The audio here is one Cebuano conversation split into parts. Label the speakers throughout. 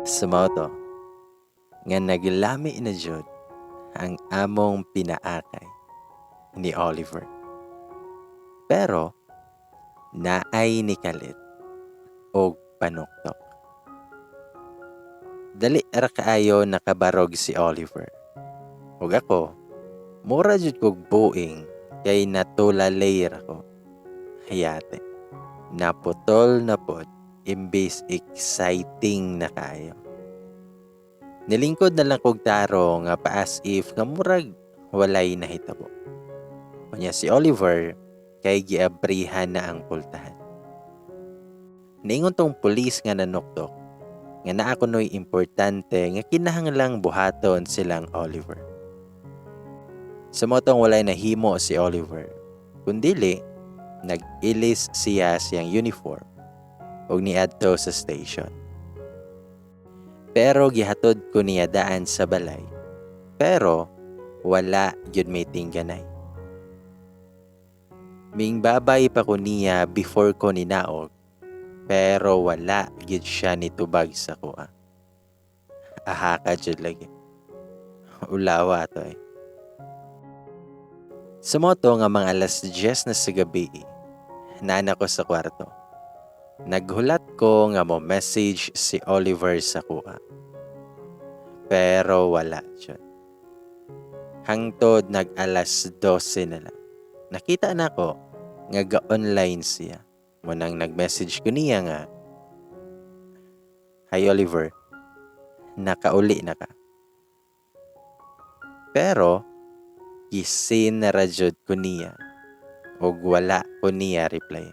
Speaker 1: Sa mao to nga naglami na jud ang among pinaakay ni Oliver. Pero naay nikalit og panuktok. Dali ra kaayo nakabarog si Oliver. Ug ako, mura jud kog buing kay natulalay ra ko. Hayate. Naputol na pod imbis exciting na kaayo. Nilingkod na lang kog tarong nga pa as if nga murag walay nahitabo. Unya si Oliver kay giabrihan na ang pultahan. Niingon tong pulis nga nanuktok nga naa kunoy importante nga kinahanglang buhaton silang Oliver. Sa mao tong walay nahimo si Oliver, kundili nag-ilis siya siyang uniform ug niadto sa station. Pero gihatod ko niya daan sa balay. Pero wala gyud may tingganay. Mingbabay pa ko niya before ko ninaog, pero wala gyud siya nitubag sa kuha. Aha ka jud lagi. Ulawa to eh. Sa mao to nga mga alas 10 na sa gabi, nana ko sa kwarto. Naghulat ko nga mo message si Oliver sa kuha. Pero wala jud. Hangtod nag alas 12 na lang. Nakita na ko nga ga-online siya. Munang nag-message ko niya nga, "Hi Oliver, nakauli na ka?" Pero gi-seen na ra jud ko niya ug wala ko niya reply.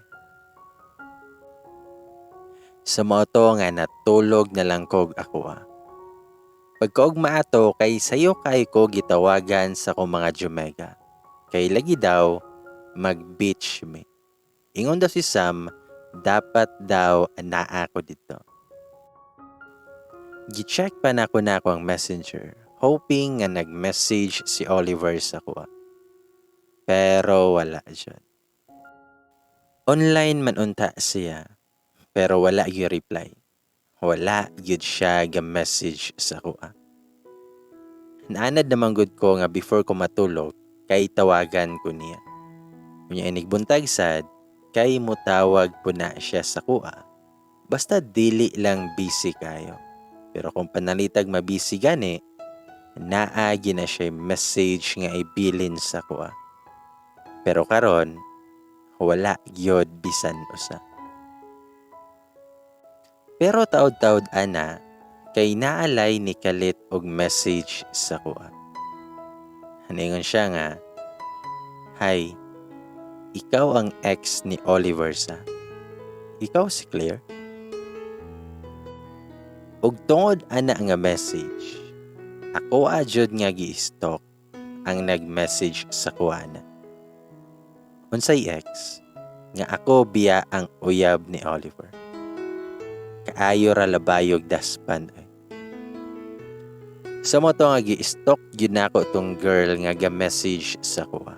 Speaker 1: Sa mao to nga natulog na lang kog akoa. Pagkaugma ato kay sayo kay ko gitawagan sa akong mga Jomega. Kay lagi daw mag-beach mi. Ingon daw si Sam, dapat daw naa ko didto. Gi-check pa nako na ako ang Messenger, hoping nga nag-message si Oliver sa kuha. Pero wala jud. Online man unta siya, pero wala gyud reply. Wala gyud siya ga-message sa kuha. Naanad naman gud ko nga before ko matulog, kay tawagan ko niya. Unya inig buntag sad, kay mutawag po na siya sa kuha. Basta dili lang busy kayo. Pero kung panalitag mabisi gani, naa na siya message nga ibilin sa kuha. Pero karon wala gyud bisan usa. Pero taod-taod ana kay naalay ni kalit og message sa kuha. Haningon siya nga, "Hi, ikaw ang ex ni Oliver sa. Ikaw si Claire?" Ug tungod ana nga message, ako jud nga gi-stalk ang nag-message sa kuha na. Unsay ex? Nga ako biya ang uyab ni Oliver. Kaayo ra labayog daspan ay. Sa mao to nga gi-stalk gyud nako tong girl nga ga-message sa kuha.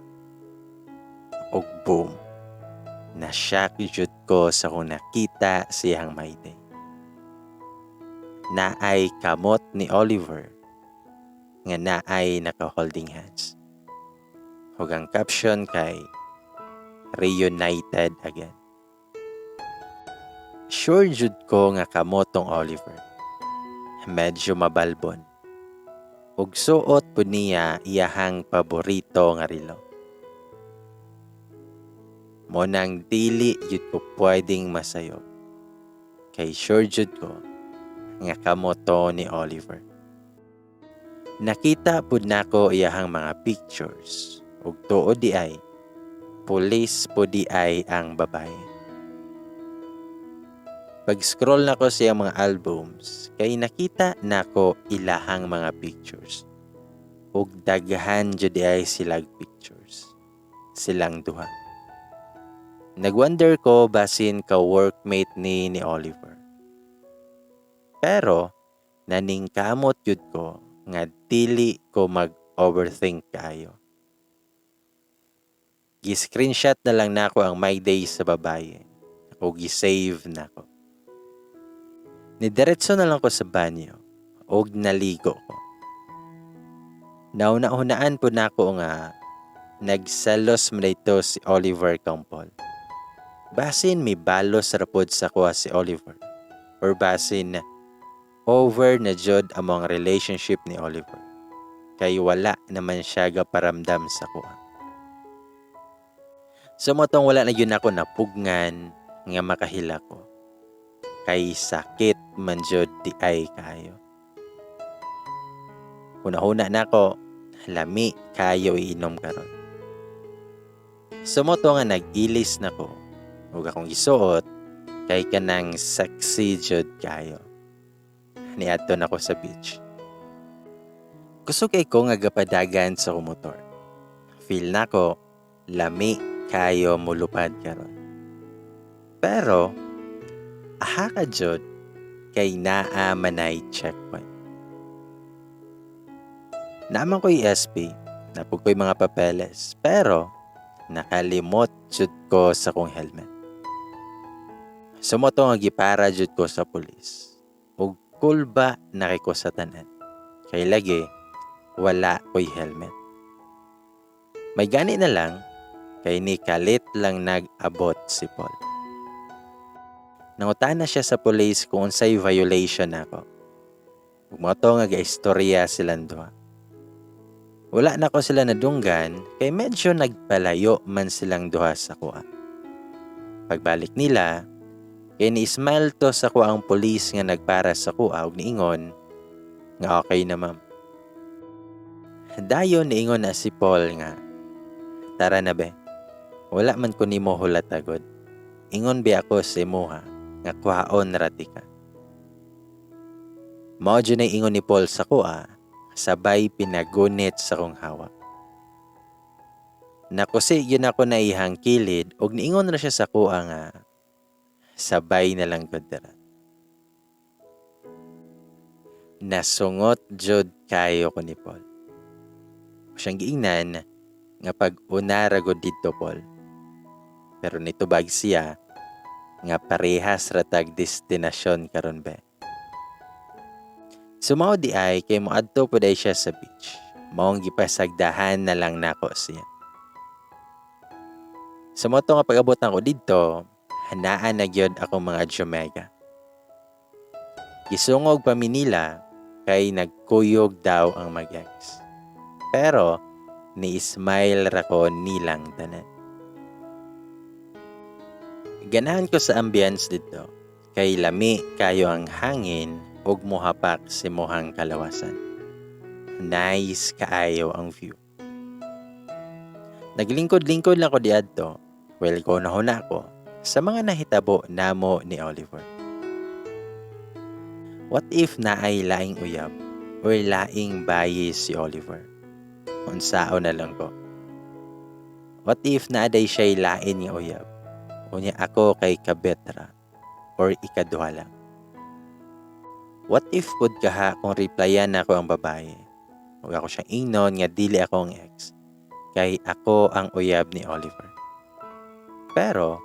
Speaker 1: Og boom, na-shock jud ko sa kung nakita siyang My Day. Naay kamot ni Oliver nga naay naka-holding hands. Ug ang caption kay "Reunited again." Sure jud ko nga kamot tong Oliver. Medyo mabalbon. Ug suot pud niya iyahang paborito nga relo. Mo nang dili jud ko pwedeng masayob. Kay sure jud ko nga kamo to ni Oliver. Nakita pud nako iyahang mga pictures ug tuod di ay pulis pud di ay ang babae. Pag-scroll nako sa iyang mga albums kay nakita nako ilahang mga pictures. Ug daghan jud di ay silag pictures. Silang duha. Nagwonder ko basin ka workmate ni Oliver. Pero naningkamot jud ko nga dili ko mag-overthink kaayo. Gi-screenshot na lang nako ang My Day sa babaye o gi-save nako. Nidiretso na lang ko sa banyo og naligo ko. Nauna-unaan po nako nga nagselos man ito si Oliver kang Paul. Basin may balos ra pod sa kuha si Oliver or basin over na jud among relationship ni Oliver. Kay wala naman siya gaparamdam sa kuha. So motong wala na yun ako napugngan nga makahila ko. Kay sakit man jud di ay kayo. Huna-huna na ako, lami kayo iinom karon. Sumoto nga nag-ilis na ko ug akong gisuot kay kanang sexy jud kayo. Niadto na ko sa beach. Kusog kay ko nga gapadagan sa akong motor. Feel nako lami kayo mulupad karon. Pero aha ka jud kay naa manay checkpoint. Naaman ko SP, napug ko'y mga papeles, pero nakalimot jud ko sa kong helmet. Sumoto nga gipara jud ko sa pulis. Ug kulba na kay ko sa tanan. Kay lagi, wala ko'y helmet. May gani na lang, kay ni kalit lang nag-abot si Paul. Nangutana siya sa pulis kung unsay violation nako. Ug mao to nga gaistorya silang duha. Wala na ko sila nadunggan kay medyo nagpalayo man silang duha sa kuha. Pagbalik nila, kay ni-smile to sa kuha ang pulis nga nagpara sa kuha ug niingon nga okay na, ma'am. Dayon niingon na si Paul nga, "Tara na be, wala man ko nimo hulat agod. Ingon bi ako sa imuha nga kuhaon ra tika." Mao jud na ingon ni Paul sa kuha, sabay pinagunit sa kong hawak. Nakusi yun ako na ihang kilid og niingon ra siya sa kuha nga sabay na lang gud dira. Nasungot jud kayo ko ni Paul. Siyang giingnan nga pag una ra gud didto, Paul. Pero nitubag siya nga parehas ra tag destinasyon karon be. Sumao di ay kay moadto pud ay siya sa beach. Maong gipasagdahan na lang nako siya. Sa moto nga pag-abot nako didto, hanaan na gyud akong mga Jomega. Gisungog pa mi nila kay nagkuyog daw ang mag-ex. Pero ni-smile ra ko nilang tanan. Ganahan ko sa ambience didto kay lami kayo ang hangin ug mohapak sa imuhang kalawasan. Nice kaayo ang view. Naglingkod-lingkod lang ko diadto, well ko nahuna ko sa mga nahitabo namo ni Oliver. What if naay laing uyab or laing bayi si Oliver? Unsao na lang ko. What if naaday siya'y lain nga uyab? Unya ako kay kabetra or ikaduha lang. What if pud kaha kung replyan ako ang babae? Ug ako siyang ingnon nga dili ako ang ex. Kay ako ang uyab ni Oliver. Pero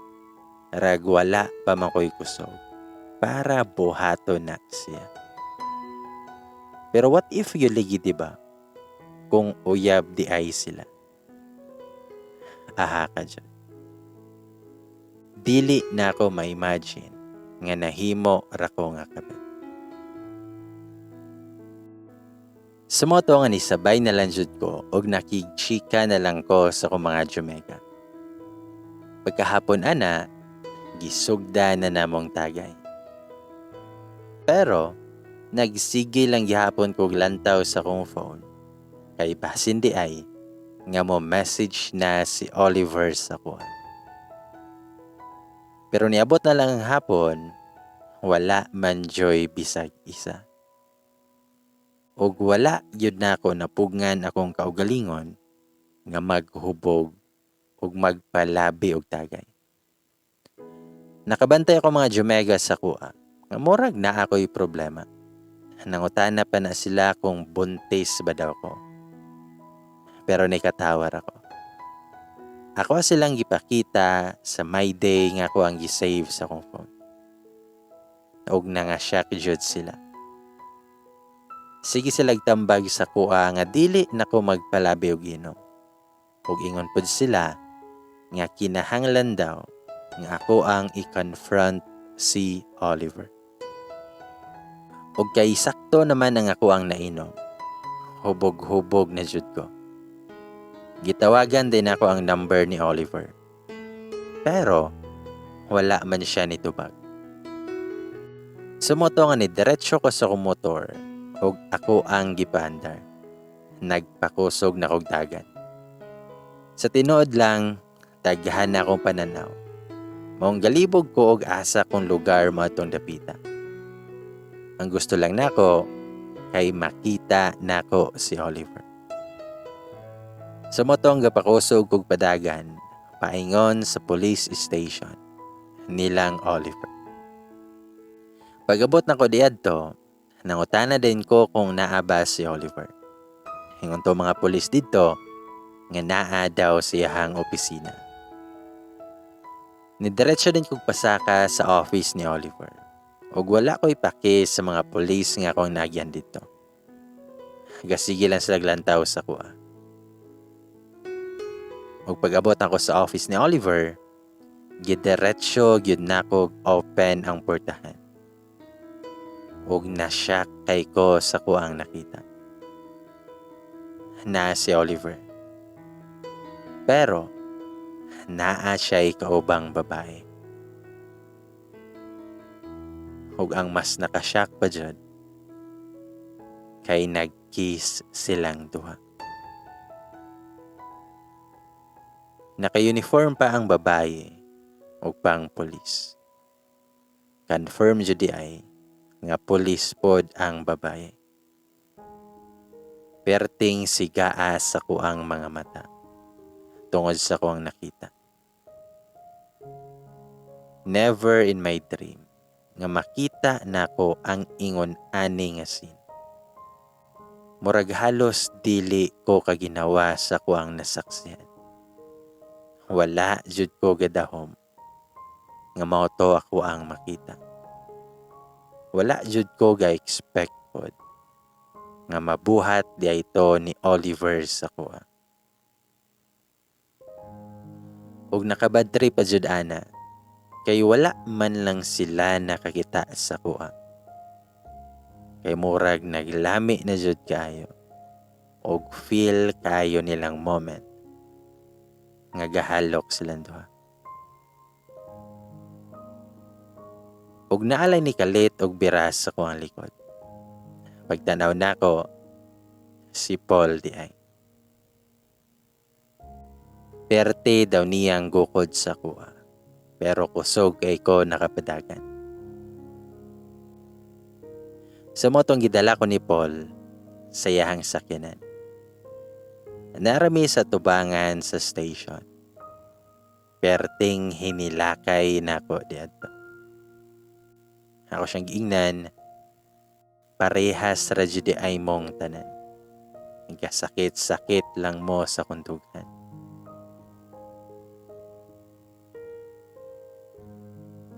Speaker 1: rag wala pa man ko'y kusog para buhato na siya. Pero what if yun ligi, diba? Kung uyab di ay sila. Aha ka dyan. Dili na ako ma-imagine nga nahimo ra ko nga kabit. Sumoto nga nisabay na lang jud ko og nakigchika na lang ko sa akong mga Jomega. Pagkahapon ana, gisugda na namong tagay. Pero nagsige lang gihapon kog lantaw sa akong phone kay basin di ay nga mo message na si Oliver sa kuha. Pero niabot na lang ang hapon, wala man joy bisag isa. Og wala gyud nako napugngan akong kaugalingon nga maghubog ug magpalabi og tagay. Nakabantay ako mga Jomega sa kuha nga murag na ako'y problema. Nangutana pa na sila kung buntis ba daw ko. Pero nikatawar ako. Ako silang gipakita sa My Day nga ako ang gisave sa akong phone. Og nangasyak jud sila. Sige sila tambag sa kuha nga dili na ko magpalabi og inom. Ug ingon pud sila nga kinahanglan daw nga ako ang i-confront si Oliver. Ug kay sakto naman ang ako ang nainom, hubog-hubog na jud ko. Gitawagan din ako ang number ni Oliver. Pero wala man siya nitubag. So mao to nga ni diretso ko sa akong motor ug ako ang gipaandar. Nagpakusog na kog dagan. Sa tinuod lang, daghan na akong pananaw. Maong galibog ko og asa kung lugar mo atong dapita. Ang gusto lang nako kay makita nako si Oliver. So mao tong gapakusog kog padagan paingon sa police station nilang Oliver. Pag-abot nako diadto, nangutana din ko kung naa ba si Oliver. Ingon to mga pulis didto nga naa daw sa iyahang opisina. Nidiretso din kog pasaka sa office ni Oliver. Ug wala ko'y pake sa mga pulis nga akong nagyan didto. Gasige lang sila lantaw sa kuha. Ug pag-abot ako sa office ni Oliver, gidiretso gyud nako open ang portahan. Ug na-shock kay ko sa kuang nakita. Na si Oliver. Pero naa siya'y kaubang babae. Ug ang mas nakashock pa jud kay nag-kiss silang duha. Naka-uniform pa ang babae ug pang pulis. Confirm jud di ay nga pulis pod ang babae. Perting sigaa sa kuang mga mata tungod sa kuang nakita. Never in my dream nga makita nako ang ingon ani nga scene. Murag halos dili ko kaginawa sa kuang nasaksihan. Wala jud ko gadahom nga mao to ako ang makita. Wala jud ko ga-expect pod nga mabuhat di ay to ni Oliver sa kuha. Ug nakabadri pa jud ana kay wala man lang sila nakakita sa kuha. Kay murag naglami na jud kaayo og feel kaayo nilang moment nga gahalok silang duha. Ug naalay ni kalit og biras sa kuang likod. Pagtanaw nako si Paul di ay. Perte daw niyang gukod sa kuha, pero kusog kay ko nakapadagan. Sa motong gidala ko ni Paul sa iyahang sakyanan. Narami sa tubangan sa station. Perting hinilakay nako diadto. Ako siyang giingnan, parehas ra jud ay mong tanan. Nagkasakit-sakit lang mo sa kundughan.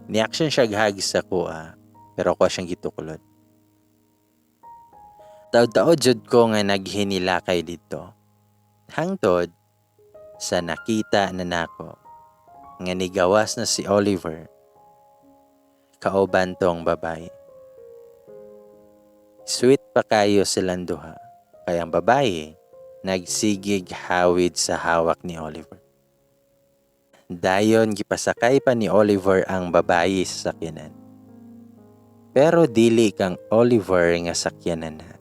Speaker 1: Ni-action siya ghag sa kuha, pero ako siyang gituklod. Taod-taod jud ko nga naghinilakay dito. Hangtod sa nakita na nako nga nigawas na si Oliver kauban tong babae. Sweet pa kayo silang duha, kaya ang babae nagsigig hawid sa hawak ni Oliver. Dayon gipasakay pa ni Oliver ang babae sa sakyanan. Pero dili kang Oliver nga sakyanan na.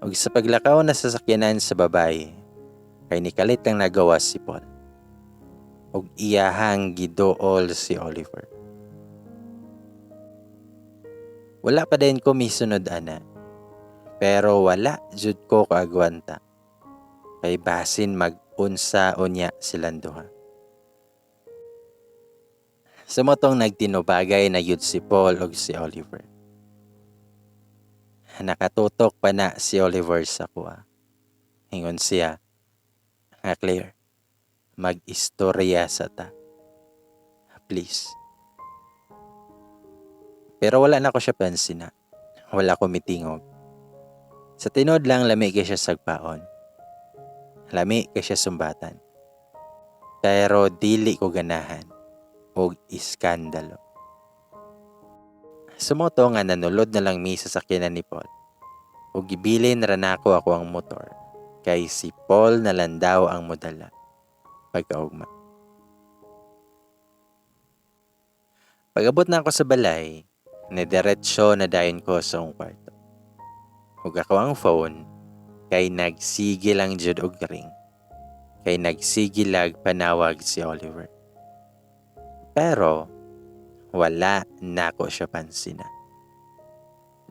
Speaker 1: Ug sa paglakaw na sa sakyanan sa babae, kay nikalit lang nagawas si Paul. Ug iyahang giduol si Oliver. Wala pa din ko misunod ana. Pero wala jud ko kaagwanta. Kay basin mag-unsa unya silang duha. Sa motong nagtinubagay na yun si Paul ug si Oliver. Nakatutok pa na si Oliver sa kuha. Ingon siya, nga Claire, mag-istorya sa ta. Please. Pero wala na ko siya pansina. Wala ko mitingog. Sa tinuod lang, lami kay siya sagpaon. Lami kay siya sumbatan. Pero dili ko ganahan og iskandalo. So mao to nga nanulod na lang mi sa sakyanan ni Paul. Ug gibilin ra nako ako ang motor kay si Paul na lang daw ang modala pagkaugma. Pag-abot na ako sa balay, nidiretso na dayon ko sa akong kwarto. Ug ako ang phone kay nagsige lang jud og ring. Kay nagsige lag panawag si Oliver. Pero wala nako siya pansina.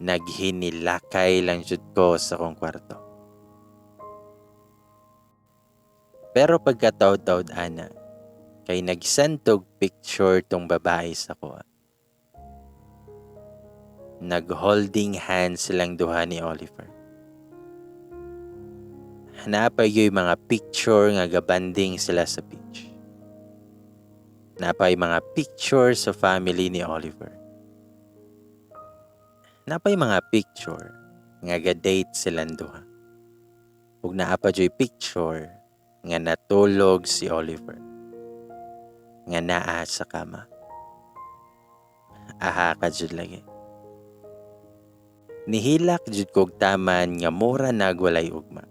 Speaker 1: Naghinilakay lang jud ko sa akong kwarto. Pero pagkataod-taod ana, kay nagsend og picture tong babae sa kuha. Nag-holding hands silang duha ni Oliver. Napay yo'y mga picture nga gabanding sila sa beach. Napay mga picture sa family ni Oliver. Napay mga picture nga ga-date silang duha. Ug naa pa juy picture nga natulog si Oliver nga naa sa kama. Aha ka jud lagi. Nihilak jud kog taman nga mura nagwalay ugma.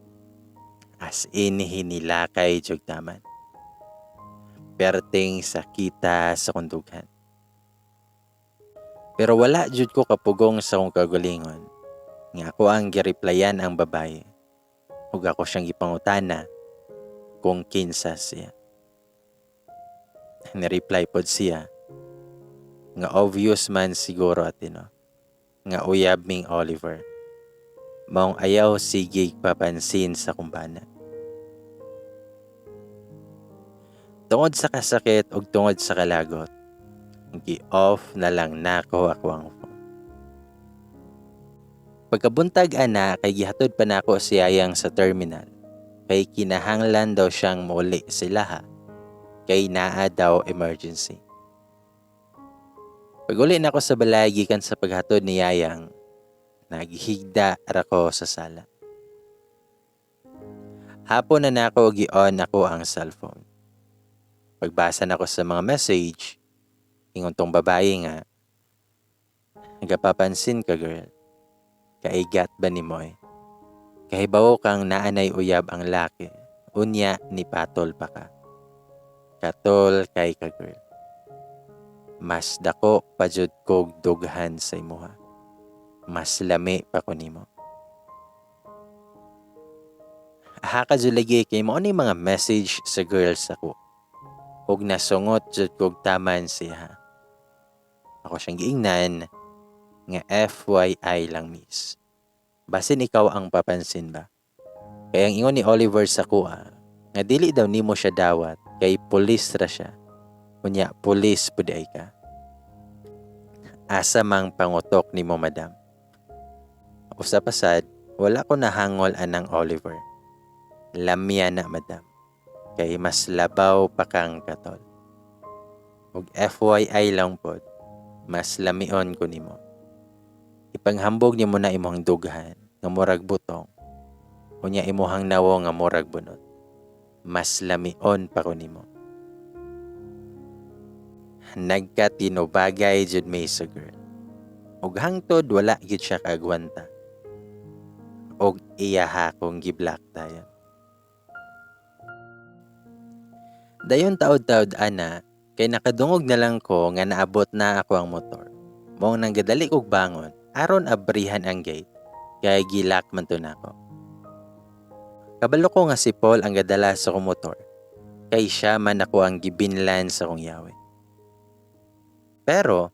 Speaker 1: As in, hinilakay jud taman. Perting sakita sa kundughan. Pero wala jud ko kapugong sa kong kagalingon nga ako ang gireplyan ang babaye. Ug ako siyang gipangutana kung kinsa siya. Ni-reply pod siya nga obvious man siguro atino nga uyab ming Oliver. Maong ayaw sigig papansin sa kumbana. Tungod sa kasakit ug tungod sa kalagot, gi-off na lang nako ako ang phone. Pagkabuntag ana kay gihatod pa nako si Yayang sa terminal kay kinahanglan daw siyang muuli sila ha kay naa daw emergency. Pag-uli nako sa balay gikan sa paghatod ni Yayang, naghigda ra ko sa sala. Hapon na nako gi-on ako ang cellphone. Pagbasa nako sa mga message, ingon tong babae nga, nagapapansin ka girl, kaigat ba ni Moy? Kahibawo kang naanay uyab ang laki, unya ni patol pa ka. Katol kay ka girl. Mas dako pa jud kog dughan sa imuha. Mas lami pa ko nimo. Aha ka jud lagi kay mao ni mga message sa girls ako. Ug nasungot jud kog taman siya. Ako siyang giingnan nga FYI lang miss. Basin ikaw ang papansin ba? Kaya ang ingon ni Oliver sa kuha, nga dili daw nimo siya dawat, kay pulis ra siya. Unya, pulis pud ay ka. Asa mang pangutok nimo, madam? Usa pa sad, wala ko nahangol anang Oliver. Lamya na, madam. Kay mas labaw pa kang katol. Ug FYI lang pod, mas lamion ko nimo. Ipanghambog nimo na imong dughan nga murag butong. Unya imuhang nawo nga murag bunot. Mas lamion pa ko nimo. Nagkatinubagay jud may sa girl. Ug hangtod wala gyud siya kaagwanta. Og iyaha kong giblock tayo. Dayon taod-taod ana, kay nakadungog na lang ko nga naabot na ako ang motor. Maong nanggadali kog bangon, aron abrihan ang gate, kay gilak man to nako. Kabalo ko nga si Paul ang gadala sa akong motor, kay siya man ako ang gibinlan sa akong yawi. Pero,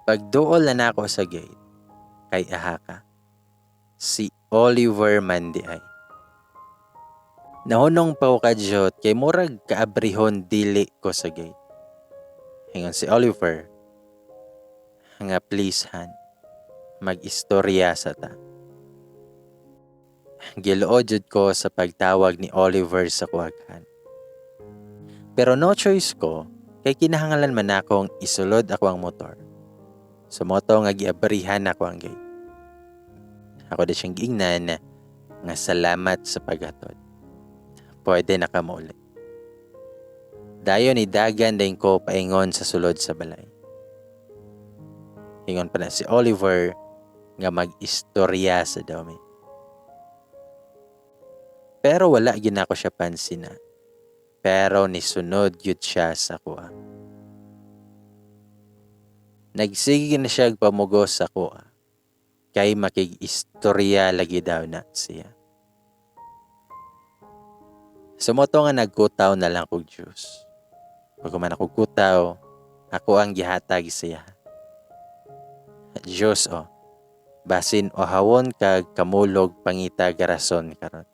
Speaker 1: pagduol na nako sa gate, kay aha ka, si Oliver man di ay. Nahunong pa ko kadyot kay murag kaabrihon dili ko sa gate. Ingon si Oliver, nga please han, mag-istorya sa ta. Giluod jud ko sa pagtawag ni Oliver sa kuwaghan. Pero no choice ko, kay kinahanglan man akong isulod ako ang motor. So mao to nga giabrihan ako ang gate. Ako di siyang giingnan nga salamat sa paghatod. Pwede na ka mauli. Dayon ni dagan din ko paingon sa sulod sa balay. Ingon pa na si Oliver nga mag-istorya sa dami. Pero wala gyud nako siya pansina. Pero nisunod gyud siya sa kuha. Nagsige na siya pamugos sa kuha. Kay makig-istorya lagi daw na siya. Sumoto nga nagkutaw na lang kog juice. Pag man ako kutaw, ako ang gihatag siya. Diyos o, basin o hawon kag kamulog pangita garason karon.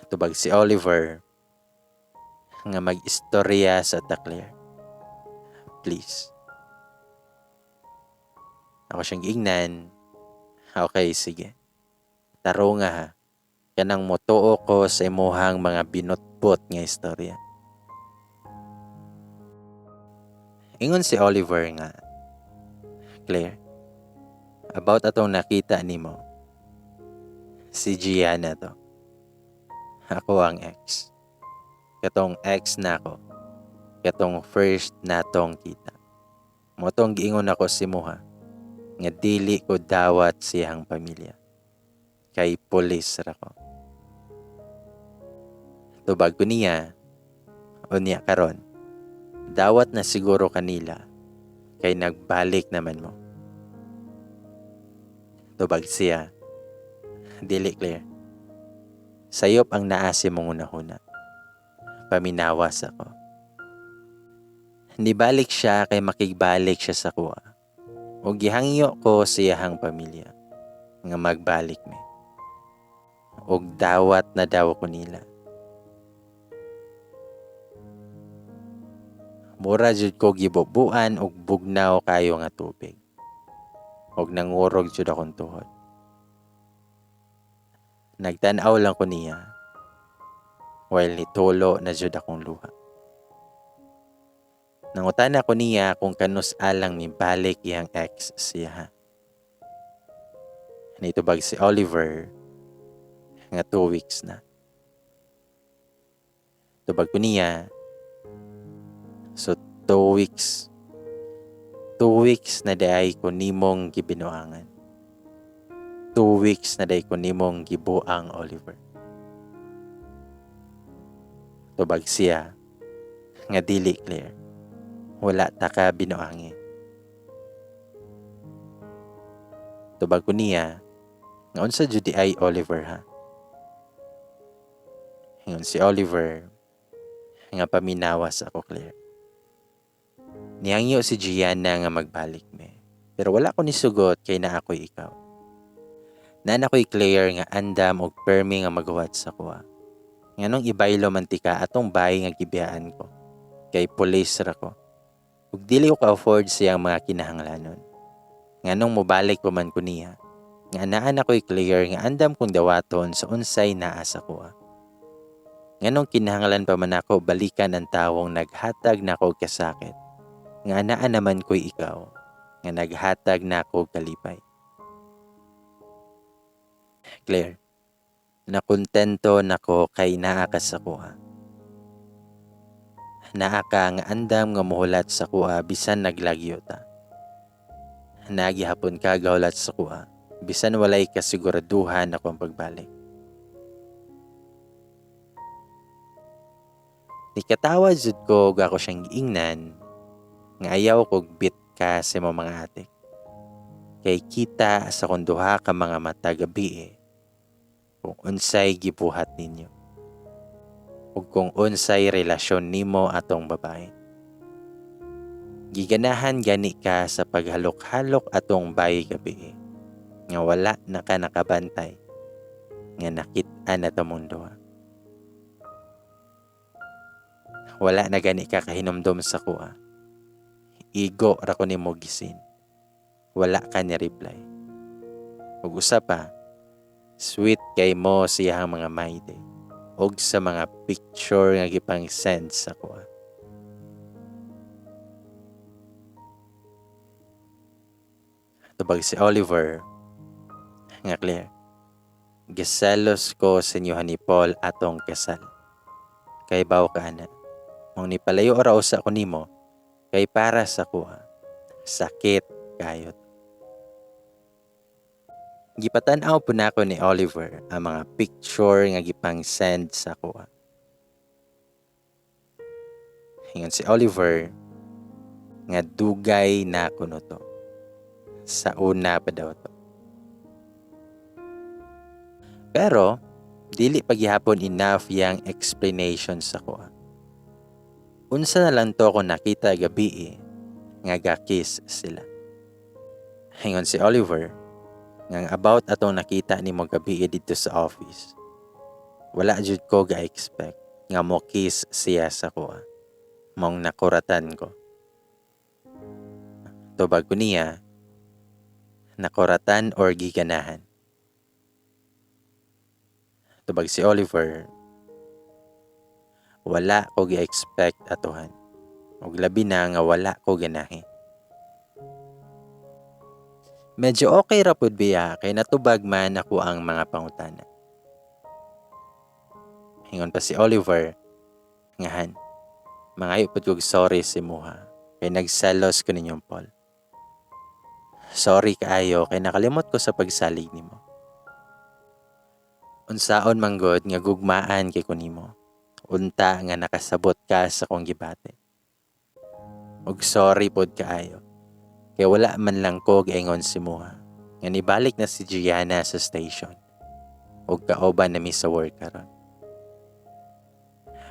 Speaker 1: Tubag si Oliver nga mag-istorya sa Claire. Please. Ako siyang giingnan. Okay, sige. Taro nga ha. Kanang motuo ko sa imuhang mga binutbot nga istorya. Ingon si Oliver nga, Claire, about atong nakita nimo, si Gianna to. Ako ang ex. Katong ex na ako. Katong first natong kita. Motong giingon ako si Muha nga dili ko dawat siyang pamilya. Kay pulis ra ko. Tubag ko niya, unya karon, dawat na siguro kanila kay nagbalik naman mo. Tubag siya, dili Claire. Sayop ang naasi mong unahuna. Paminawas ako. Nibalik siya kay makigbalik siya sa kuha. O gihangyo ko siyahang pamilya nga magbalik mi. Og dawat na daw ko nila. Mura jud ko gibubuan og bugnaw kayo nga tubig. Og nangurog jud akong tuhod. Nagtan-aw lang ko niya while nitulo na jud akong luha. Nangutana ko niya kung kanus alang mibalik iyang ex siya ha. Nitubag si Oliver nga 2 weeks na. Tubag ko niya, so 2 weeks. 2 weeks na daay ko nimong gibinuangan. 2 weeks na daay ko nimong gibuang, Oliver. Tubag siya nga dili Claire. Wala ta ka binuangi. Tubag ko niya nga unsa jud di ay Oliver ha. Ingon si Oliver nga paminawas ako Claire. Nihangyo si Gianna nga magbalik me. Pero wala ko nisugot kay naa ako'y ikaw. Naan ako'y Claire nga andam og permi nga maghuwat sa kuha. Nganong ibaylo man tika atong bayi nga gibiyaan ko. Kay pulis ra ko. Ug dili ko ka-afford siyang mga kinahanglanon. Nganong mobalik pa man ko niya. Nga naan ako'y Claire nga andam kong dawaton sa unsay naa sa kuha. Nganong kinahanglan pa man ako balikan ang tawong naghatag nako og kasakit. Nga naa naman ko'y ikaw, nga naghatag nako og kalipay. Claire, nakontento nako kay naa ka sa kuha. Naa ka nga andam nga mohulat sa kuha bisan naglagyo ta. Nagihapon ka gahulat sa kuha bisan walay kasiguraduhan akong pagbalik. Nikatawa jud ko ug ako siyang giingnan nga ayaw kog bit ka sa imong mga atik. Kay kita sa kung duha ka mga mata gabi kung unsay gibuhat ninyo ug kung unsay relasyon nimo atong babae. Giganahan gani ka sa paghalok-halok atong bayi gabi nga wala na ka nakabantay nga nakit-an na tumong duha. Wala na gani ka kahinumdom sa kuha. Igo ra ko nimo gisin. Wala ka ni reply. Ug usa pa, sweet kay mo siyang mga my day og sa mga picture nga gipang send sa kuha. Tubag si Oliver nga, "Claire, giselos ko sa inyo ni Paul atong kasal. Kay baw ka ana. Maong nipalayo ra usa ko nimo kay para sa kuha. Sakit kayot." Gipatan-aw po nako ni Oliver ang mga picture nga gipang send sa kuha. Ingon si Oliver nga dugay na kuno to. Sa una pa daw to. Pero dili paghihapon enough yang explanation sa kuha. Unsa na lang to kung nakita gabi nga ga-kiss sila? Ingon si Oliver nga about atong nakita nimo gabi dito sa office. Wala jud ko ga-expect nga mo kiss siya sa kuha. Maong nakuratan ko. Tubag ko niya, "Nakuratan or giganahan?" Tubag si Oliver, "Wala ko gi-expect atuhan. Ug labi na nga wala ko ganahi." Medyo okay ra pud biya kay natubag man ako ang mga pangutana. Ingon pa si Oliver nga, "Han, mangayo pud kog sorry sa imuha kay nagselos ko ninyong Paul. Sorry kaayo kay nakalimot ko sa pagsalig nimo. Unsaon man gud nga gugmaan kay ko nimo. Unta nga nakasabot ka sa akong gibati. Ug sorry pod kaayo kay wala man lang ko giingon sa imuha nga nibalik na si Gianna sa station ug kauban nami sa work karon.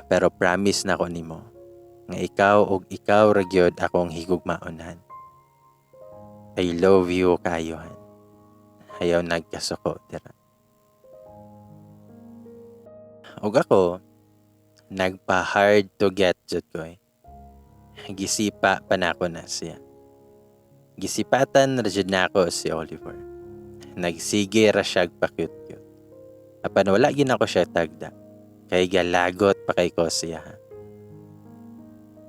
Speaker 1: Pero promise na ko nimo nga ikaw ug ikaw ra gyud akong higugmaon, Han. I love you kaayo, Han. Ayaw nagkasuko dira." Ug ako, nagpa hard to get jud ko eh. Gisipa pa nako na siya. Gisipatan ra jud nako si Oliver. Nagsige ra siya pa-cute-cute. Apan wala gyud nako siya tagda. Kay galagot pa kay ko siya.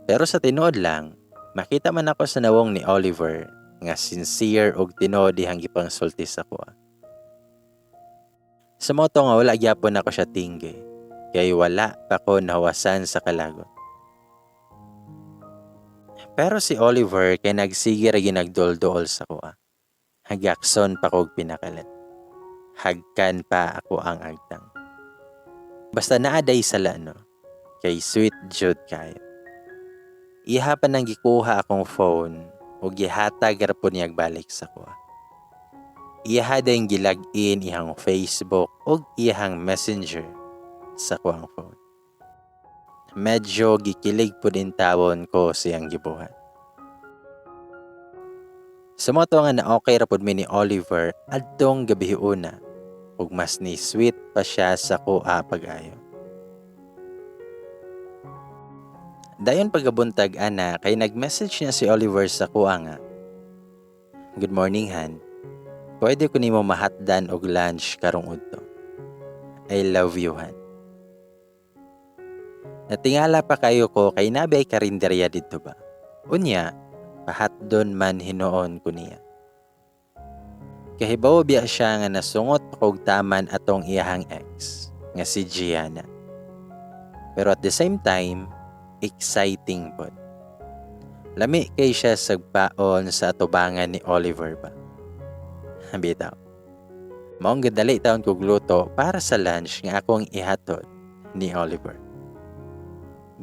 Speaker 1: Pero sa tinuod lang, makita man ako sa nawong ni Oliver nga sincere og tinuod dihang gipangsulti sa kuha. Sa mao to nga wala gyapon ako siya tingge, kay wala pa ko nahuwasan sa kalagot. Pero si Oliver kay nagsige ra ginagdol-dool sa kuha. Hagakson pa kog pinakalit. Hagkan pa ako ang agtang. Basta naaday sala no, kay sweet jud kayo. Iha pa nang gikuha akong phone ug gihatag ra pud niya balik sa kuha. Iha dayong gilag-in ihang Facebook ug iyahang Messenger sa kuang phone. Medyo gikilig pud intawon ko siyang gibuhat. Sa mao to nga na okay ra pud mi ni Oliver adtong gabi una ug mas ni sweet pa siya sa kuha pag-ayo. Dayon pagabuntag ana kay nag-message niya si Oliver sa kuha nga, "Good morning, Han. Pwede ko nimo mahatdan og lunch karong udto. I love you, Han." Natingala pa kayo ko kay nabi ay karinderya didto ba. Unya, pahatdon man hinuon ko niya. Kahibaw biya siya nga nasungot pa kog taman atong iyahang ex nga si Gianna. Pero at the same time, exciting pod. Lami kay siya sagpaon sa atubangan ni Oliver ba. Bitaw. Maong gadali taon kog luto para sa lunch nga akong ihatod ni Oliver.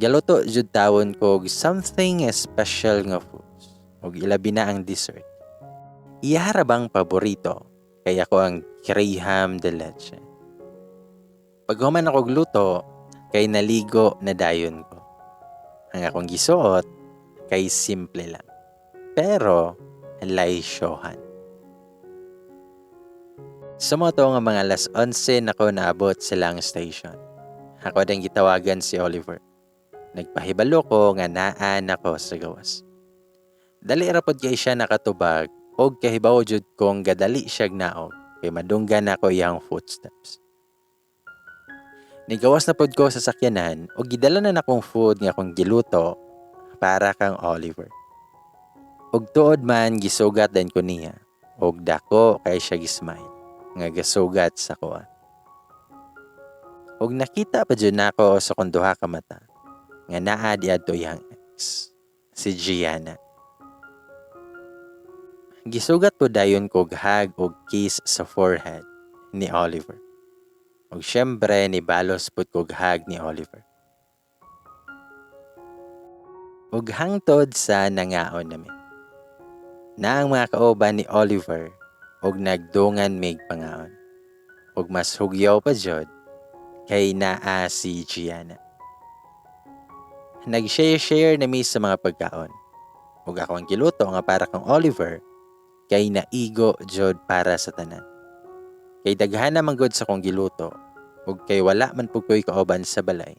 Speaker 1: Galuto jud tawon kog something special nga foods ug ilabi na ang dessert. Iya ra bang paborito kay ako ang Graham de leche. Paghuman akog luto kay naligo na dayon ko. Ang akong gisuot kay simple lang. Pero laisyohan. Sa mao to nga mga alas 11 nako naabot sa lang station. Ako dang gitawagan si Oliver. Nagpahibalo ko nga naa nako sa gawas. Dali ra pod kay siya nakatubag og kahibaw jud kong gadali siyag naog kay madunggan nako iyang footsteps. Nigawas na pod ko sa sakyanan og gidala na nakong food nga akong giluto para kang Oliver. Og tuod man gisugat din ko niya Og dako kay siya gi-smile nga gasugat sa kuha. Og nakita pa jud nako sa akong duha ka mata nga naa diadto iyang ex, si Gianna. Gisugat po dayon kog hug og kiss sa forehead ni Oliver. Og syempre nibalos pud kog hug ni Oliver. Ug hangtod sa nangaon nami. Na ang mga kauban ni Oliver og nagdungan mig pangaon. Ug mas hugyaw pa jud kay naa si Gianna. Nag-share-share nami sa mga pagkaon. Ug ako ang giluto nga para kang Oliver kay naigo jud para sa tanan. Kay daghan naman gud sa kong giluto ug kay wala man pud ko'y kauban sa balay.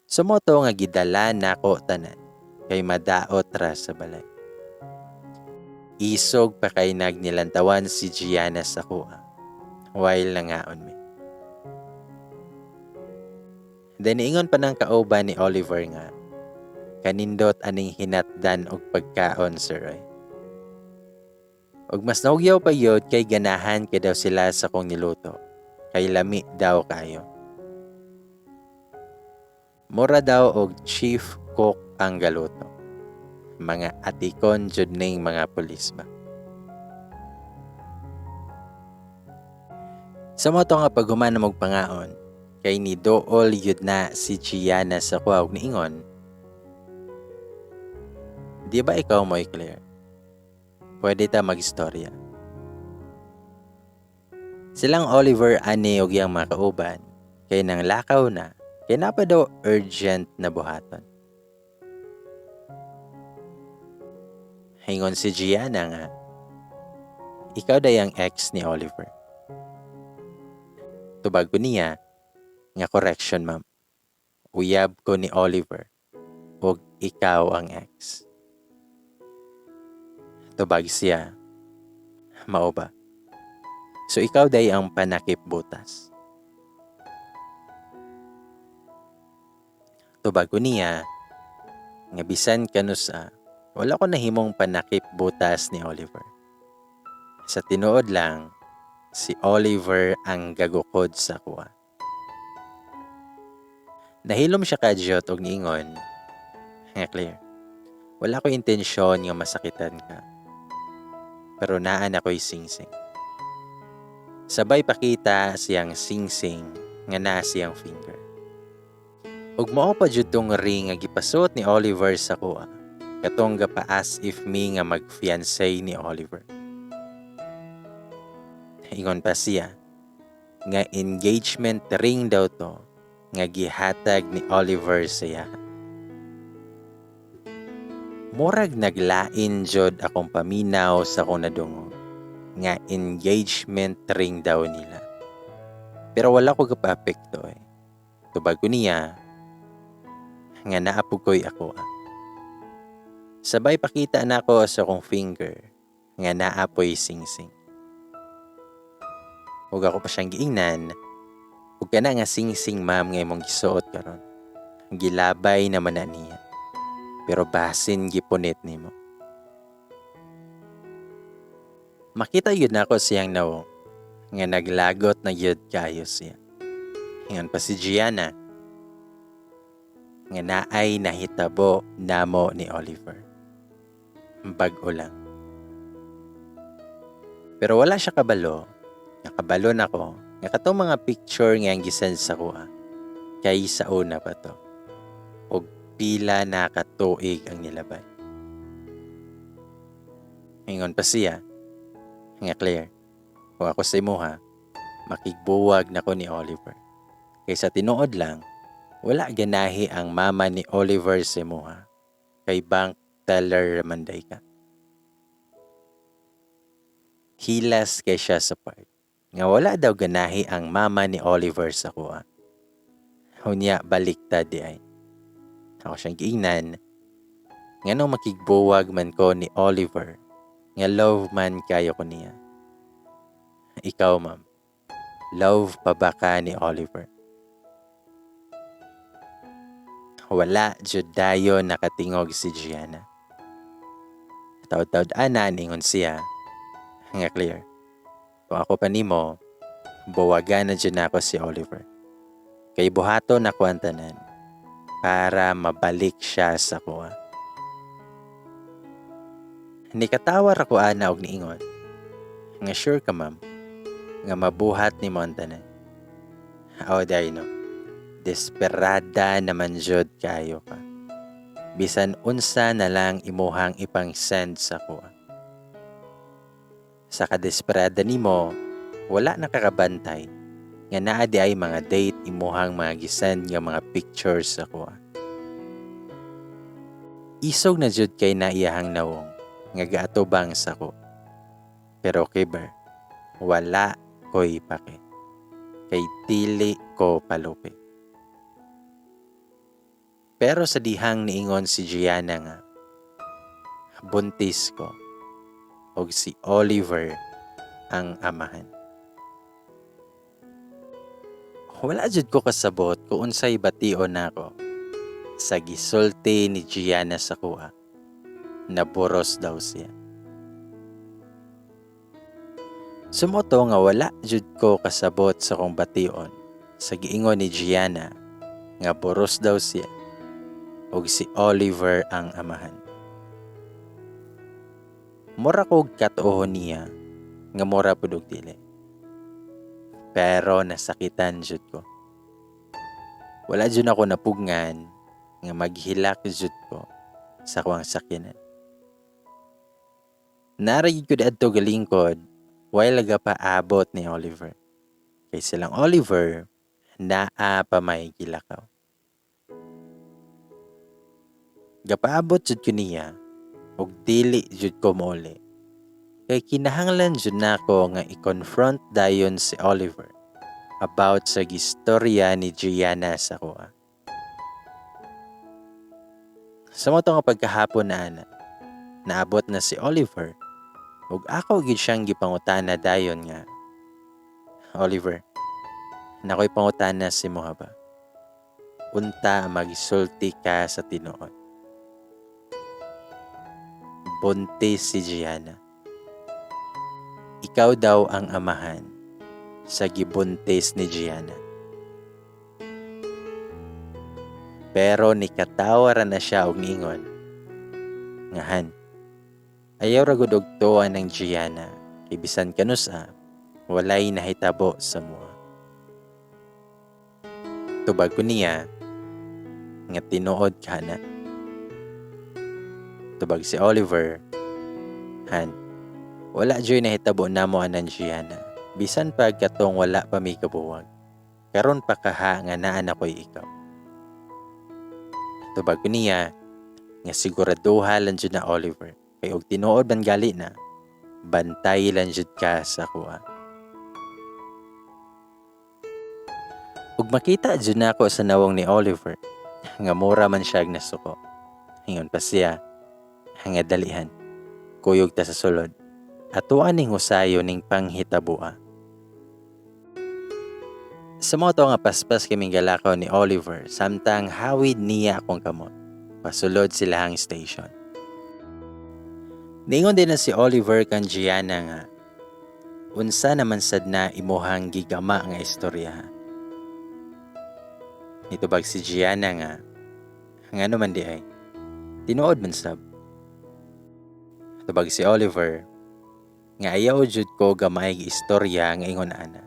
Speaker 1: Sumoto nga gidala nako tanan kay madaot ra sa balay. Isog pa kay nagnilantawan si Gianna sa kuha while nangaon mi. Then ingon pa ng kauban ni Oliver nga kanindot aning hinatdan og pagkaon, Sir Roy. Og mas naugyaw pa yun kay ganahan kay daw sila sa kong niluto. Kay lami daw kayo. Mura daw og chief cook ang galuto. Mga atikon jud ning mga pulis ba. Sa mo to nga paghuman na magpangaon, kay ni dool yun na si Gianna sa kuha og niingon, di ba ikaw mo'y Claire? Pwede ta magistorya. Silang Oliver ani og iyang mga kauban, kay nang lakaw na, kay napa daw urgent na buhaton. Hingon si Gianna nga, ikaw day ang ex ni Oliver. Tubag ko niya, nga correction ma'am, uyab ko ni Oliver, ug ikaw ang ex. Tubag siya, mao ba? So ikaw day ang panakip butas. Tubag ko niya, nga bisan kanusa, wala ko nahimong panakip butas ni Oliver. Sa tinuod lang, si Oliver ang gagukod sa kuha. Nahilom siya kadyot og niingon, nga Claire, wala ko intensyon nga masakitan ka. Pero naan ako'y singsing. Sabay pakita siyang singsing nga naa siyang finger. Ug mao pa jud tong ring nga gipasuot ni Oliver sa kuha. Katong gapa as if me nga mag-fiancé ni Oliver. Ingon pa siya nga engagement ring daw to nga gihatag ni Oliver sa iya. Murag naglain jud akong paminaw sa akong nadungog nga engagement ring daw nila. Pero wala ko gapa-apekto. Tubag ko niya nga naapog ko'y ako. Sabay pakita nako sa akong finger nga naapoy singsing. Ug ako pa siyang giingnan, ug kana nga singsing ma'am nga imong gisuot karon. Gilabay naman na niya. Pero basin gipunit nimo. Makita yun nako siyang nawong nga naglagot na yun kayo siya. Ingon pa si Gianna nga naay nahitabo namo ni Oliver. Bag-o lang. Pero wala siya kabalo. Nga kabalo nako nga katong mga picture nga ang gisend sa kuha kay sa una pa to. Og pila na katuig ang nilabay. Ingon pa siya nga Claire, kung ako sa imuha, makigbuwag nako ni Oliver. Kaysa tinuod lang, wala ganahi ang mama ni Oliver sa imuha. Kay bank teller manday ka. Hilas kay siya sa part. Nga wala daw ganahi ang mama ni Oliver sa kuha. Hunya baliktad di ay. Ako siyang giingnan, nganong makigbuwag man ko ni Oliver, nga love man kayo ko niya. Ikaw ma'am, love pa ba ka ni Oliver? Wala jud dayon nakatingog si Gianna. Taod-taod ana ningon siya, Nga Claire, kung ako pa nimo, buwagan na dyan ako si Oliver. Kay buhaton ako ang tanan para mabalik siya sa kuha. Nikatawa ra ko ana og niingon nga sure ka, ma'am, nga mabuhat nimo ang tanan. Aw day no. Desperada naman jud kayo ka. Bisan unsa na lang imuhang ipang-send sa kuha. Sa kadesperada nimo, wala nakakabantay nga naa di ay mga date imuhang mga gisend nga mga pictures sa kuha. Isog na jud kay na iyahang nawong nga gaatubang sa ko. Pero kiber, wala ko'y pake. Kay dili ko palupi. Pero sa dihang niingon si Gianna nga buntis ko og si Oliver ang amahan. Wala jud ko kasabot kung unsay bation nako sa gisulti ni Gianna sa kuha. Naburos daw siya. Sumoto nga wala jud ko kasabot sa kong bation sa giingon ni Gianna nga buros daw siya og si Oliver ang amahan. Mura kog katuohon niya nga mura pud og dili. Pero nasakitan jud ko. Wala jud ako napugngan nga maghilak jud ko sa kuang sakyanan. Nara gyud ko adto galingkod while paabot ni Oliver. Kay silang Oliver naa pa may gilakaw. Gapaabot jud ko niya ug dili jud ko mouli. Kay kinahanglan jud nako nga i-confront dayon si Oliver about sa gistorya ni Gianna sa kuha. Sa mo nga pagkahapon na ana, naabot na si Oliver ug ako gid siyang gipangutana dayon nga, Oliver, nakoy pangutana si mo ba? Unta magsulti ka sa tinuod. Buntis si Gianna. Ikaw daw ang amahan sa gibuntis ni Gianna. Pero nikatawa ra na siya og niingon ngahan, ayaw ra gud og tuwa ng Gianna kay bisan kanusa walay nahitabo sa mua. Tubag ko niya nga tinuod ka na. Tubag si Oliver, han, wala joy nahitabo namo anan Gianna. Bisan pag katong wala pa mi kabuwag. Karon pa kaha nga naa na ko'y ikaw. Tubag ko niya nga siguraduha lang jud na Oliver. Kay og tinuod man gali na, bantay lang jud ka sa kuha. Ug makita jud nako sa nawong ni Oliver nga mura man siya nasuko. Ingon pa siya nga dalihan. Kuyog ta sa sulod. Atuan ning husayo ning panghitabua. Sa mo nga paspas kaming galakaw ni Oliver samtang hawid niya akong kamot. Pasulod sila ang station. Ningon din na si Oliver kan Gianna nga unsa naman sad na imuhang gigama nga istorya. Nitubag si Gianna nga ngano man di ay tinuod man sab. Tubag si Oliver nga ayaw jud ko gamay istorya nga ingon ana.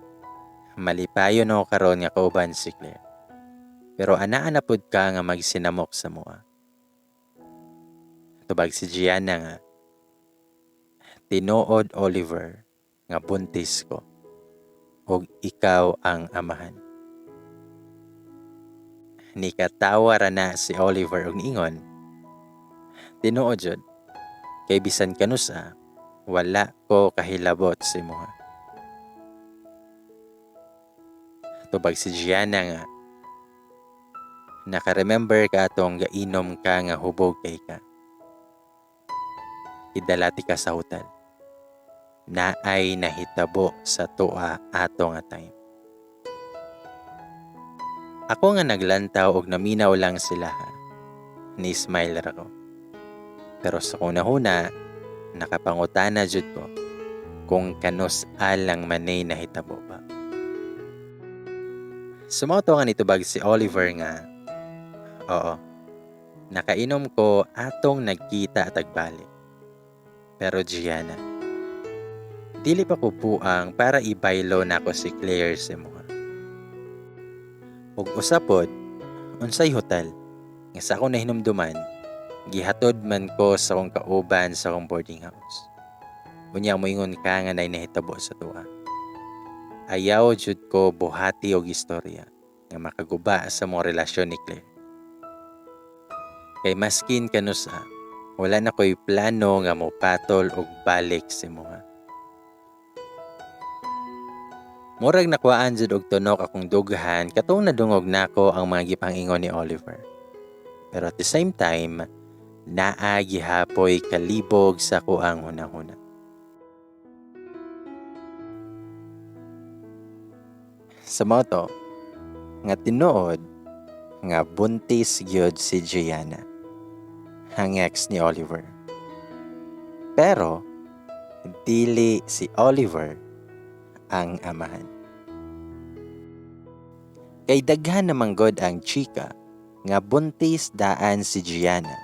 Speaker 1: Malipayon ako karon nga kauban si Claire. Pero anaa na pud ka nga magsinamok sa mua. Tubag si Gianna nga tinuod Oliver nga buntis ko ug ikaw ang amahan. Nikatawa ra na si Oliver ug niingon, tinuod jud kay bisan kanusa wala ko kahilabot sa imuha. Tubag si Gianna nga naka-remember ka atong gainom ka nga hubog kay ka. Idalati ka sa hotel. Naay nahitabo sa tuwa ato nga time. Ako nga naglantaw og naminaw lang sila ha. Ni-smile ra ko. Pero sa kunahuna, nakapangutana jud ko Kung kanus-a lang manay nahitabo ba. So mao to nga nitubag si Oliver nga, oo, nakainom ko atong nagkita at agbalik. Pero Gianna, dili pa ko buang para ibaylo nako si Claire sa imuha. Ug usa pod, unsay hotel nga sa akong nahinumduman, gihatod man ko sa akong kauban sa akong boarding house. Unya moingon ka nga nay nahitabo sa tuwa. Ayaw jud ko buhati og istorya nga makaguba sa mong relasyon ni Claire. Kay maskin kanusa, wala na ko'y plano nga mopatol og balik sa imuha. Murag nakuhaan jud og tunok akong dughan katong nadungog nako ang mga gipangingon ni Oliver. Pero at the same time, naa gihapoy kalibog sa kuang hunahuna. Sa mao to, nga tinuod nga buntis gyud si Gianna, ang ex ni Oliver. Pero dili si Oliver ang amahan. Kay daghan naman god ang chika nga buntis daan si Gianna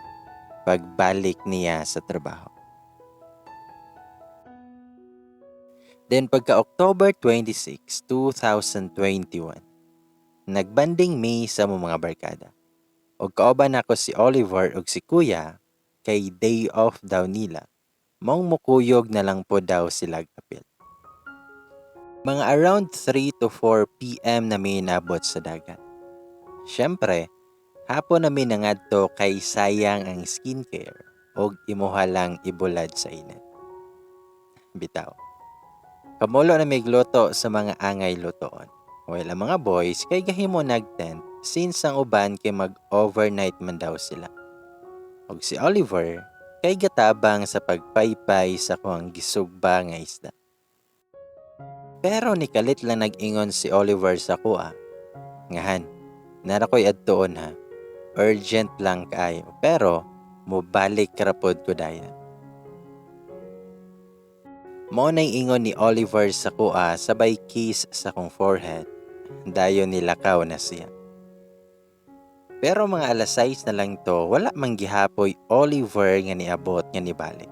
Speaker 1: pagbalik niya sa trabaho. Then pagka October 26, 2021, nagbanding mi sa among mga barkada. Og kauban nako si Oliver og si Kuya kay day off daw nila. Maong mukuyog na lang po daw sila apil. Mga around 3 to 4 PM na mi nabot sa dagat. Siyempre, hapon na mi nangadto kay sayang ang skincare og imuha lang ibulad sa init. Bitaw. Kamulo na migluto sa mga angay lutoon. While ang mga boys kay gahimo nagtent since ang uban kay mag-overnight man daw sila. Og si Oliver kay gatabang sa pagpaypay sa kuang gisugba nga isda. Pero nikalit lang nag-ingon si Oliver sa kuha. Ngahan, nara ko'y adtuon ha. Urgent lang kaayo pero mobalik rapod ko dayon. Mao na'y ingon ni Oliver sa kuha sabay kiss sa kong forehead. Dayon nilakaw na siya. Pero mga alas 6 na lang to, wala man gihapoy Oliver nga niabot nga nibalik.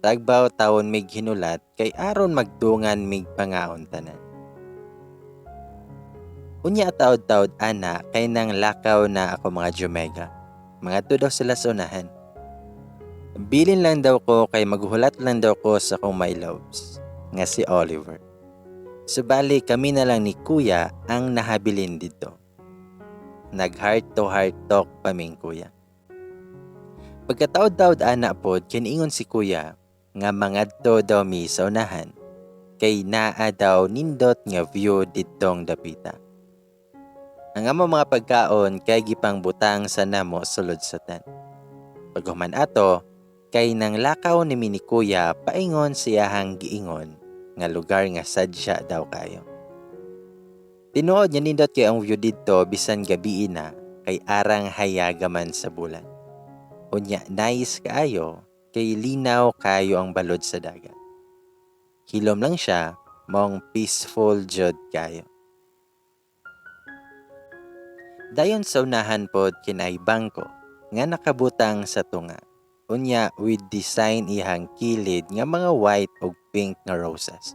Speaker 1: Tagbaw taon mig hinulat kay aron magdungan mig pangaon tanan. Unya taod-taod ana kay nang lakaw na ako mga Jomega. Mga daw sila sa unahan. Bilin lang daw ko kay maghulat lang daw ko sa akong my loves, nga si Oliver. Subali kami na lang ni Kuya ang nahabilin dito. Nag heart to heart talk pa ming Kuya. Pagkataod-taod ana pod kiniingon si Kuya nga mangadto daw mi sa unahan kay naa daw nindot nga view didtong dapita. Ang amo mga pagkaon kay gipangbutang sa namo sulod sa tent. Paghuman ato kay nang lakaw ni mi ni Kuya paingon siyahang giingon nga lugar nga sadya daw kayo. Tinuod nga nindot kay ang view didto bisan gabii na kay arang hayaga man sa bulan. Unya nice kaayo kay linaw kayo ang balod sa dagat. Hilom lang siya, mong peaceful jud kayo. Dayon sa unahan pod kinay bangko nga nakabutang sa tunga. Unya with design ihang kilid nga mga white ug pink nga roses.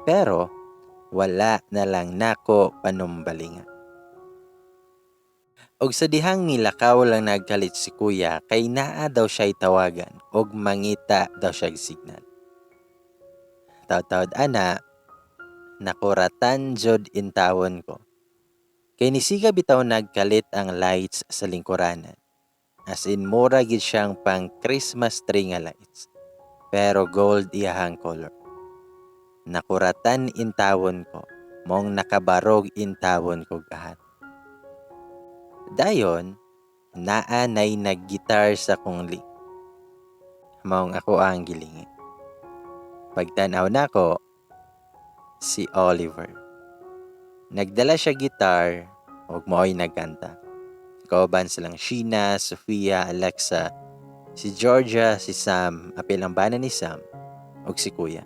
Speaker 1: Pero wala na lang nako panumbalinga. Og sa dihang nilakaw lang nagkalit si Kuya kay naa daw siya'y tawagan og mangita daw siya'g signal. Taod-taod ana, nakuratan jud intawon ko. Kay nisiga bitaw nagkalit ang lights sa lingkuranan. As in mura gid siyang pang Christmas tree nga lights. Pero gold iyahang color. Nakuratan intawon ko, mong nakabarog intawon ko gahat. Dayon, naa nay naggitar sa kong ling. Maong ako ang gilingi. Pagtan-aw nako, si Oliver. Nagdala siya gitar ug mao'y nagkanta. Kauban silang Sheena, Sofia, Alexa, si Georgia, si Sam, apil ang bana ni Sam, ug si Kuya.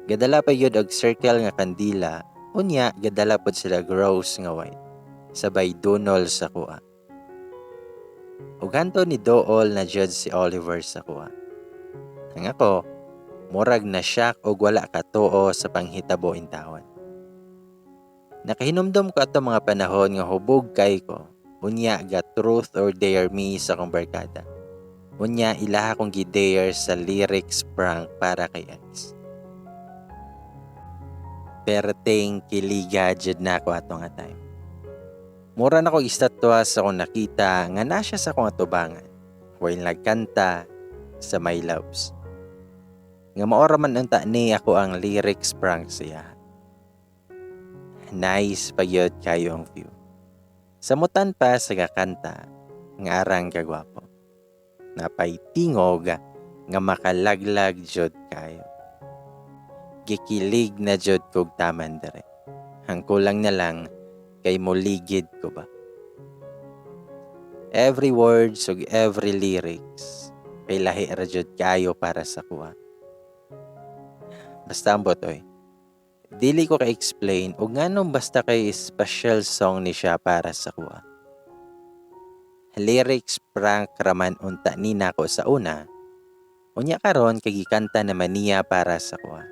Speaker 1: Gadala pa gyud og circle nga kandila, unya gadala pod sila rose nga white. Sabay dunol sa kuha. Ug hanto ni dool na jud si Oliver sa kuha. Ang ako, murag na shock og wala katuo sa panghitabo intawon. Nakahinumdom ko ato mga panahon nga hubog kay ko. Unya ga truth or dare me sa akong barkada. Unya ilaha kong gi-dare sa lyrics prank para kay ex. Perteng kiliga jud na ako ato nga time. Mura na ko istatwa sa akong nakita nga na siya sa akong atubangan while nagkanta sa My Loves. Nga maora man unta ni ako ang lyrics prank siya. Nice pa gyud kayo ang view. Samutan pa sa gakanta nga arang kagwapo. Napay tingog nga makalaglag jud kayo. Gikilig na jud kog taman dere. Ang kulang na lang kay moligid ko ba. Every words ug every lyrics kay lahi ra jud kayo para sa kuha. Basta ambot oy. Dili ko ka-explain og nganong basta kay special song ni siya para sa kuha. Lyrics prank raman unta ni nako sa una. Unya karon kay gikanta naman niya para sa kuha.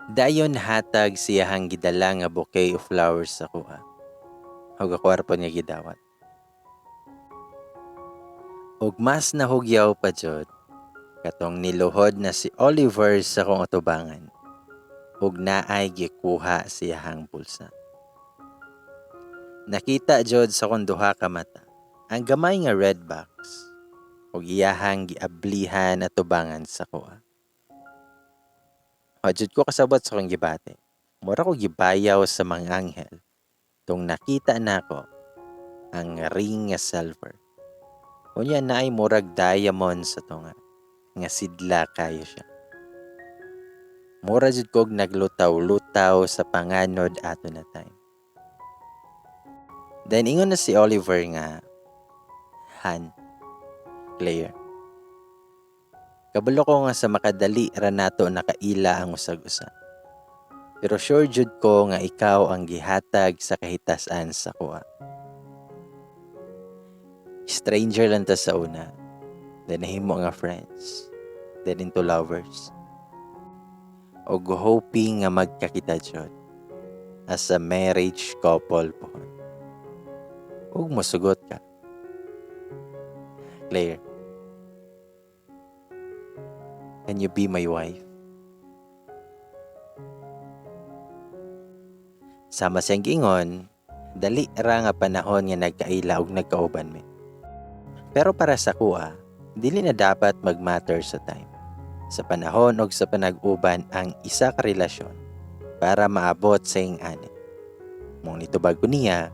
Speaker 1: Dayon hatag siyahang gidala nga bouquet of flowers sa kuha. Ug ako ra pod nga gidawat. Ug mas nahugyaw pa jud katong niluhod na si Oliver sa akong atubangan. Ug naay gikuha siyahang bulsa. Nakita jud sa akong duha ka mata ang gamay nga red box ug iyahang giablihan atubangan sa kuha. Wa jud ko kasabot sa akong gibati. Mura ko gibayaw sa mga anghel tong nakita nako ang ring nga silver. Unya naay murag diamond sa tunga nga sidla kayo siya. Mura jud kog naglutaw-lutaw sa panganod ato na time. Then ingon na si Oliver nga, "Han, Claire. Kabalo ko nga sa makadali ra nato nakaila ang usag-usa. Pero sure jud ko nga ikaw ang gihatag sa kahitasan sa kuha. Stranger lang ta sa una. Then nahimo nga friends. Then into lovers. Og hoping nga magkakita jud as a marriage couple pohon. Ug mosugot ka. Claire, can you be my wife?" Sama siyang giingon, dali ra nga panahon nga nagkaila og nagkauban mi. Pero para sa kuha, dili na dapat mag-matter sa time, sa panahon og sa panag-uban ang isa ka relasyon para maabot sa ing ani. Mong nitubag ko niya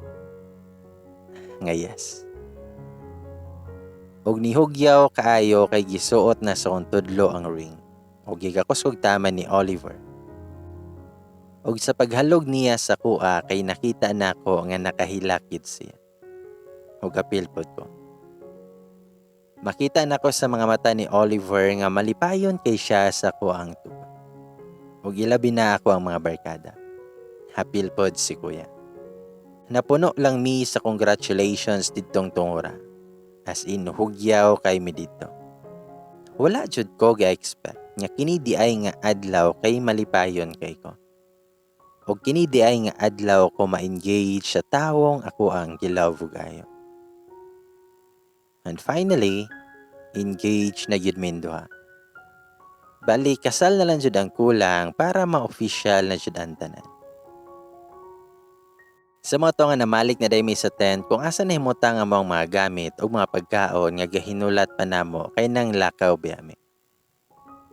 Speaker 1: nga yes. Og nihugyaw kaayo kay gisuot na sa akong tudlo ang ring. Og gigakos kog tama ni Oliver. Og sa paghalog niya sa kuha kay nakita nako nga nakahilakid siya. Og apil pod ko. Makita nako sa mga mata ni Oliver nga malipayon kay siya sa kuang tubag. Og ilabi na ako ang mga barkada. Hapil pod si kuya. Napuno lang mi sa congratulations didtong tungura. As in hugyaw kay mi didto. Wala jud ko ga-expect nga kini di ay nga adlaw kay malipayon kay ko. Og kini di ay nga adlaw ko ma-engage sa tawong ako ang gi-love kayo. And finally, engage na gyud min duha. Bali, kasal na lang jud ang kulang para ma-official na jud ang tanan. Sa mga to nga namalik na day mi sa tent kung asa nahimutang ang mga gamit o mga pagkaon nga gahinulat pa namo kay nang lakaw biyami.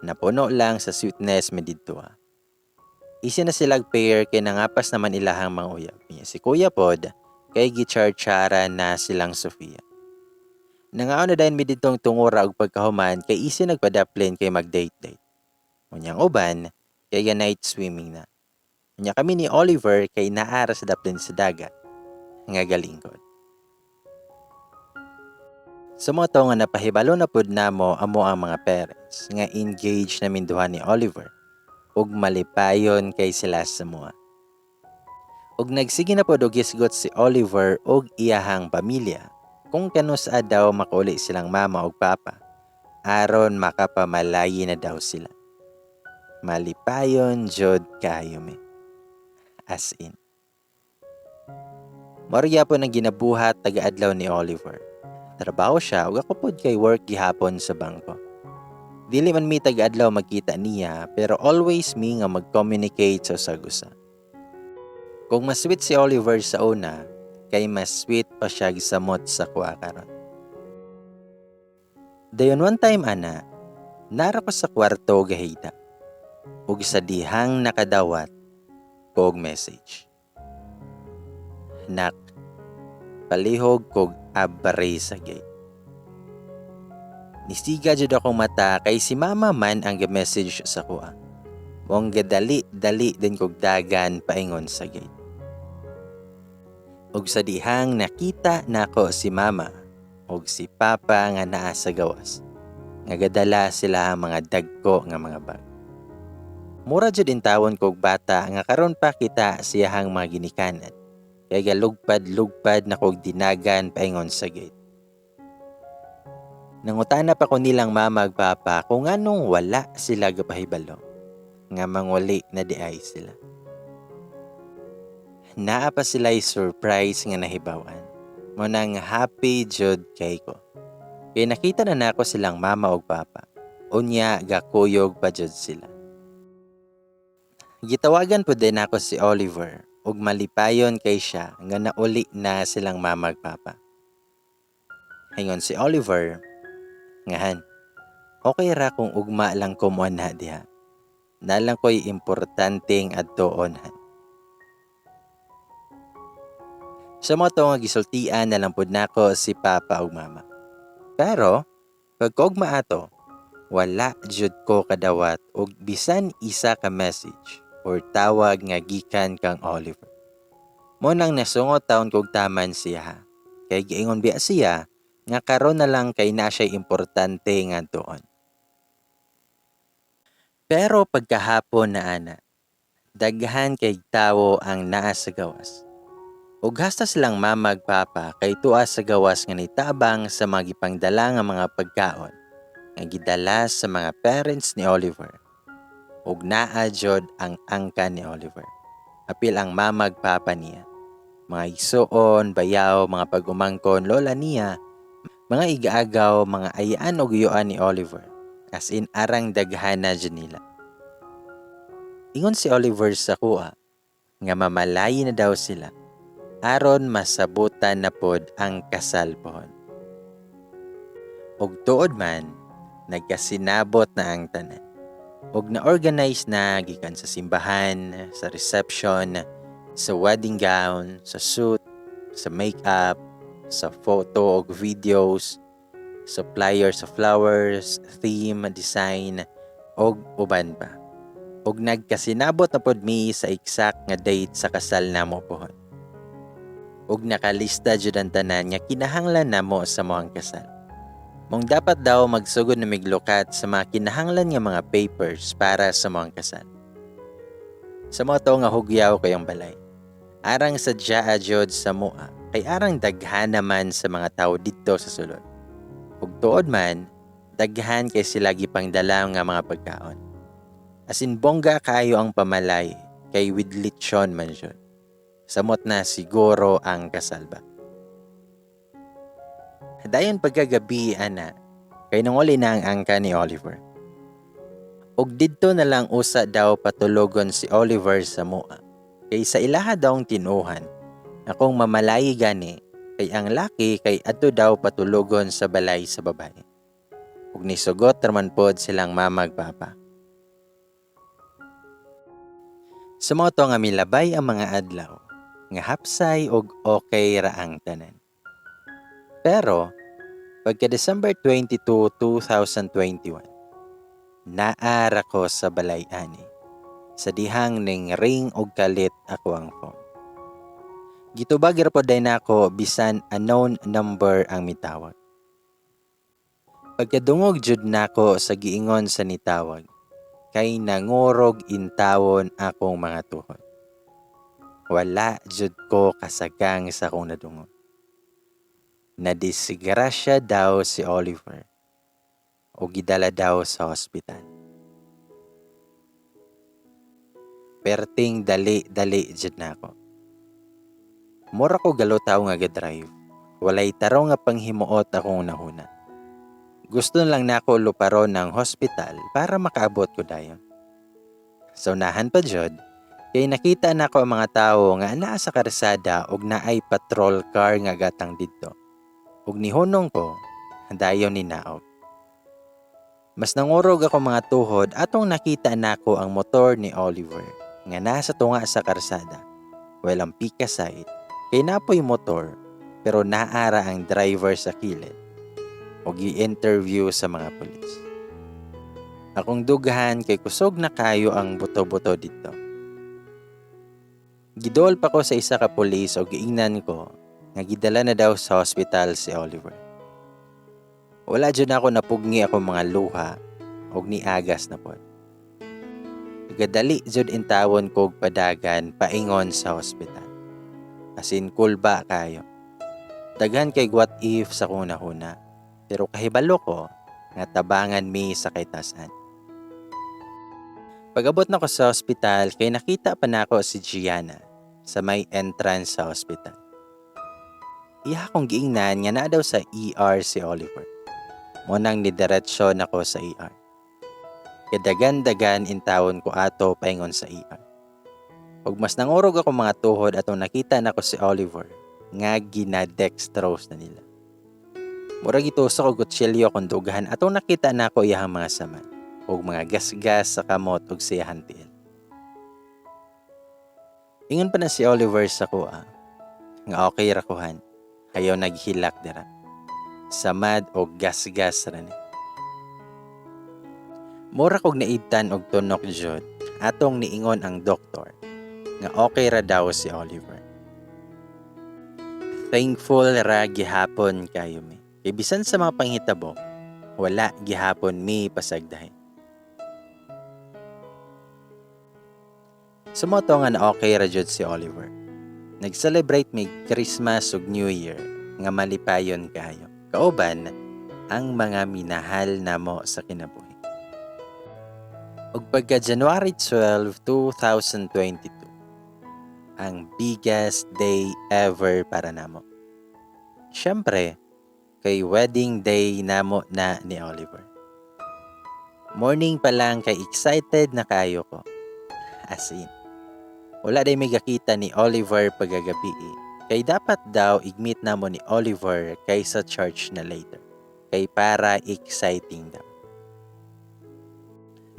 Speaker 1: Napuno lang sa sweetness mi didto ha. Isi na silag pair kay nangapas naman ilahang mga uyab. Si Kuya pod kay gicharchara na silang Sofia. Nangaon na dayon mi didtong tungura og pagkahuman kay isi nagpadaplin kay mag-date-date. Unyang uban kay ga night swimming na. Unya kami ni Oliver kay naara sa daplin sa dagat nga galingkod. Sa mao to nga napahibalo na pud namo amo ang mga parents nga engaged na minduha ni Oliver ug malipayon kay sila sa mua. Ug nagsige na pod og hisgot si Oliver ug iyahang pamilya kung kanus-a daw makauli silang mama ug papa aron makapamalayi na daw sila. Malipayon jud kaayo mi. As in. Mao ra gyapon ang ginabuhat taga-adlaw ni Oliver. Trabaho siya ug ako pod kay work gihapon sa bangko. Dili man mi taga-adlaw magkita niya, pero always mi nga mag-communicate sa usag-usa. Kung mas sweet si Oliver sa una, kay mas sweet pa siya gisamot sa kuha karon. Dayon one time ana, nara ko sa kwarto gahida. Ug sa dihang nakadawat kog message. "Nak, palihog kog abri sa gate." Nisiga jud akong mata kay si mama man ang message sa kuha. Mong gadali-dali din kog dagan paingon sa gate. Ug sa dihang nakita nako si mama ug si papa nga naa sa gawas, nga gadala sila ang mga dagko nga mga bag. Mura jud intawon kog bata nga karon pa kita siyahang mga ginikanan. Kay galugpad-lugpad na kog dinagan paingon sa gate. Nangutana pa ko nilang mama ug papa kung nganong wala sila gapahibalo nga manguli na di ay sila. Naa pa sila'y surprise nga nahibaw-an. Mo nang happy jud kay ko. Kay nakita na nako silang mama ug papa. Unya gakuyog pa jud sila. Gitawagan pud din nako si Oliver ug malipayon kay siya nga nauli na silang mama ug papa. Ingon si Oliver, "Ngahan, okay ra kung ugma lang ko moanha diha. Nalang ko'y importanteng adtoon han." Sa mga to nga gisultian na lang pud nako si papa ug mama. Pero pagkaugma ato, wala jud ko kadawat og bisan isa ka message or tawag nga gikan kang Oliver. Mo nang nasungot taon kog taman siya. Kay giingon biya siya nga karon na lang kay na siya'y importante nga doon. Pero pagkahapon na ana, daghan kay tawo ang naa sa gawas. Ug hasta silang mama ug papa kay tuwa sa gawas nga nitabang sa mga gipangdala nga mga pagkaon nga gidala sa mga parents ni Oliver. Ug naa jud ang angka ni Oliver. Apil ang mama ug papa niya. Mga igsuon, bayaw, mga pag-umangkon, lola niya, mga igaagaw, mga ayaan og uyuan ni Oliver. As in arang daghana jud nila. Ingon si Oliver sa kuha nga mamalayi na daw sila aron masabutan na pod ang kasal pohon. Ug tuod man, nagkasinabot na ang tanan. Ug na-organize na gikan sa simbahan, sa reception, sa wedding gown, sa suit, sa makeup, sa photo ug videos, supplier sa flowers, theme, design, ug uban pa. Ug nagkasinabot na pod mi sa exact nga date sa kasal namo pohon. Ug nakalista jud ang tanan nga kinahanglan namo sa moang kasal. Mong dapat daw magsugod na miglukat sa mga kinahanglan nga mga papers para sa moang kasal. Sa mga to nga hugyaw kayong balay. Arang sadya jud sa mua kay arang daghan naman sa mga tao didto sa sulod. Ug tuod man, daghan kay sila gipangdala nga mga pagkaon. As in bongga kaayo ang pamalay kay with lechon man jud. Samot na siguro ang kasal ba. Dayon pagkagabi ana, kay nanguli na ang angka ni Oliver. Og didto na lang usa daw patulogon si Oliver sa mua. Kay sa ilaha daw ang tinuhan, akong mamalayi gani, kay ang laki kay adto daw patulogon sa balay sa babae. Ug nisugot raman pod silang mama ug papa. Sa mga to nga milabay ang mga adlaw, nga hapsay og okay ra ang tanan. Pero, pagka December 22, 2021, naara ko sa balay ani. Sa dihang ning ring og kalit ako ang phone. Gitubag ra pod day nako bisan unknown number ang mitawag. Pagkadungog jud nako sa giingon sa nitawag, kay nangurog intawon akong mga tuhod. Wala jud ko kasagang sa akong nadungog. Nadisgrasya daw si Oliver o gidala daw sa ospital. Perting dali-dali jud nako. Mura ko galutaw nga ga-drive. Walay tarong nga panghimuot akong nahuna. Gusto na lang nako luparon ng hospital para makaabot ko dayon. Sa unahan pa jud, kay nakita nako ang mga tawo nga anaa sa karsada og naay patrol car nga gatang didto. Ug nihunong ko, dayon ni naog. Mas nangurog ako mga tuhod atong nakita nako ang motor ni Oliver nga nasa tunga sa karsada. Well, ang pika side, kay napoy motor pero naara ang driver sa kilid o gi-interview sa mga pulis. Akong dughan kay kusog na kayo ang buto-buto dito. Gidol pa ko sa isa ka pulis o giingnan ko nga gidala na daw sa hospital si Oliver. Wala jud ako napugni ako mga luha og niagas na pod. Gadali jud intawon kog padagan paingon sa hospital. As in kulba kayo. Daghan kay what if sa akong nahuna. Pero kahibalo ko nga tabangan mi sa kaytasan. Pag-abot nako sa hospital kay nakita pa nako si Gianna sa may entrance sa hospital. Iya akong giingnan nga naa daw sa ER si Oliver. Mo nang nidiretsyo nako sa ER. Kadagan-dagan intawon ko ato paingon sa ER. Ug mas nangurog ako mga tuhod atong nakita nako si Oliver nga gina-dextrose na nila. Murag gitusok og kutsilyo akong dughan atong nakita nako iyahang mga samad ug mga gasgas sa kamot ug sa iyahang tiil. Ingon pa na si Oliver sa kuha nga okay ra kuhan, ayaw naghilak dira. Samad og gasgas ra ni. Mura kog naibtan og tunok jud atong niingon ang doktor nga okay ra daw si Oliver. Thankful ra gihapon kayo mi. Kay bisan sa mga panghitabo, wala gihapon mi pasagdahin. Sumoto nga na okay ra jud si Oliver. Nag-celebrate mi Christmas ug New Year nga malipayon kayo. Kauban ang mga minahal namo sa kinabuhi. Ug pagka January 12, 2022, ang biggest day ever para namo. Siyempre, kay wedding day namo na ni Oliver. Morning pa lang kay excited na kayo ko. As in, wala day may gakita ni Oliver pagagabi eh. Kay dapat daw igmeet namo ni Oliver kay sa church na later. Kay para exciting daw.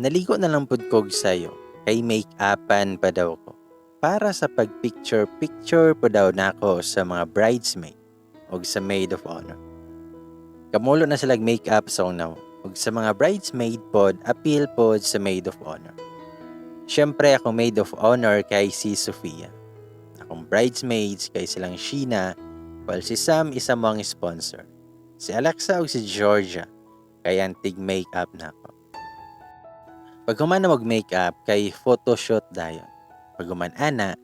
Speaker 1: Naligo na lang pud kog sayo kay make-upan pa daw ko. Para sa pag-picture-picture po daw nako sa mga bridesmaid og sa maid of honor. Kamulo na sila make-up sa una ug sa mga bridesmaid pod, appeal pod sa maid of honor. Siyempre akong maid of honor kay si Sofia. Akong bridesmaids kay silang Sheena, while si Sam isa mo ang sponsor. Si Alexa ug si Georgia kay ang tig make-up nako. Pag human na mag-makeup kay photoshoot dayon. Pag human ana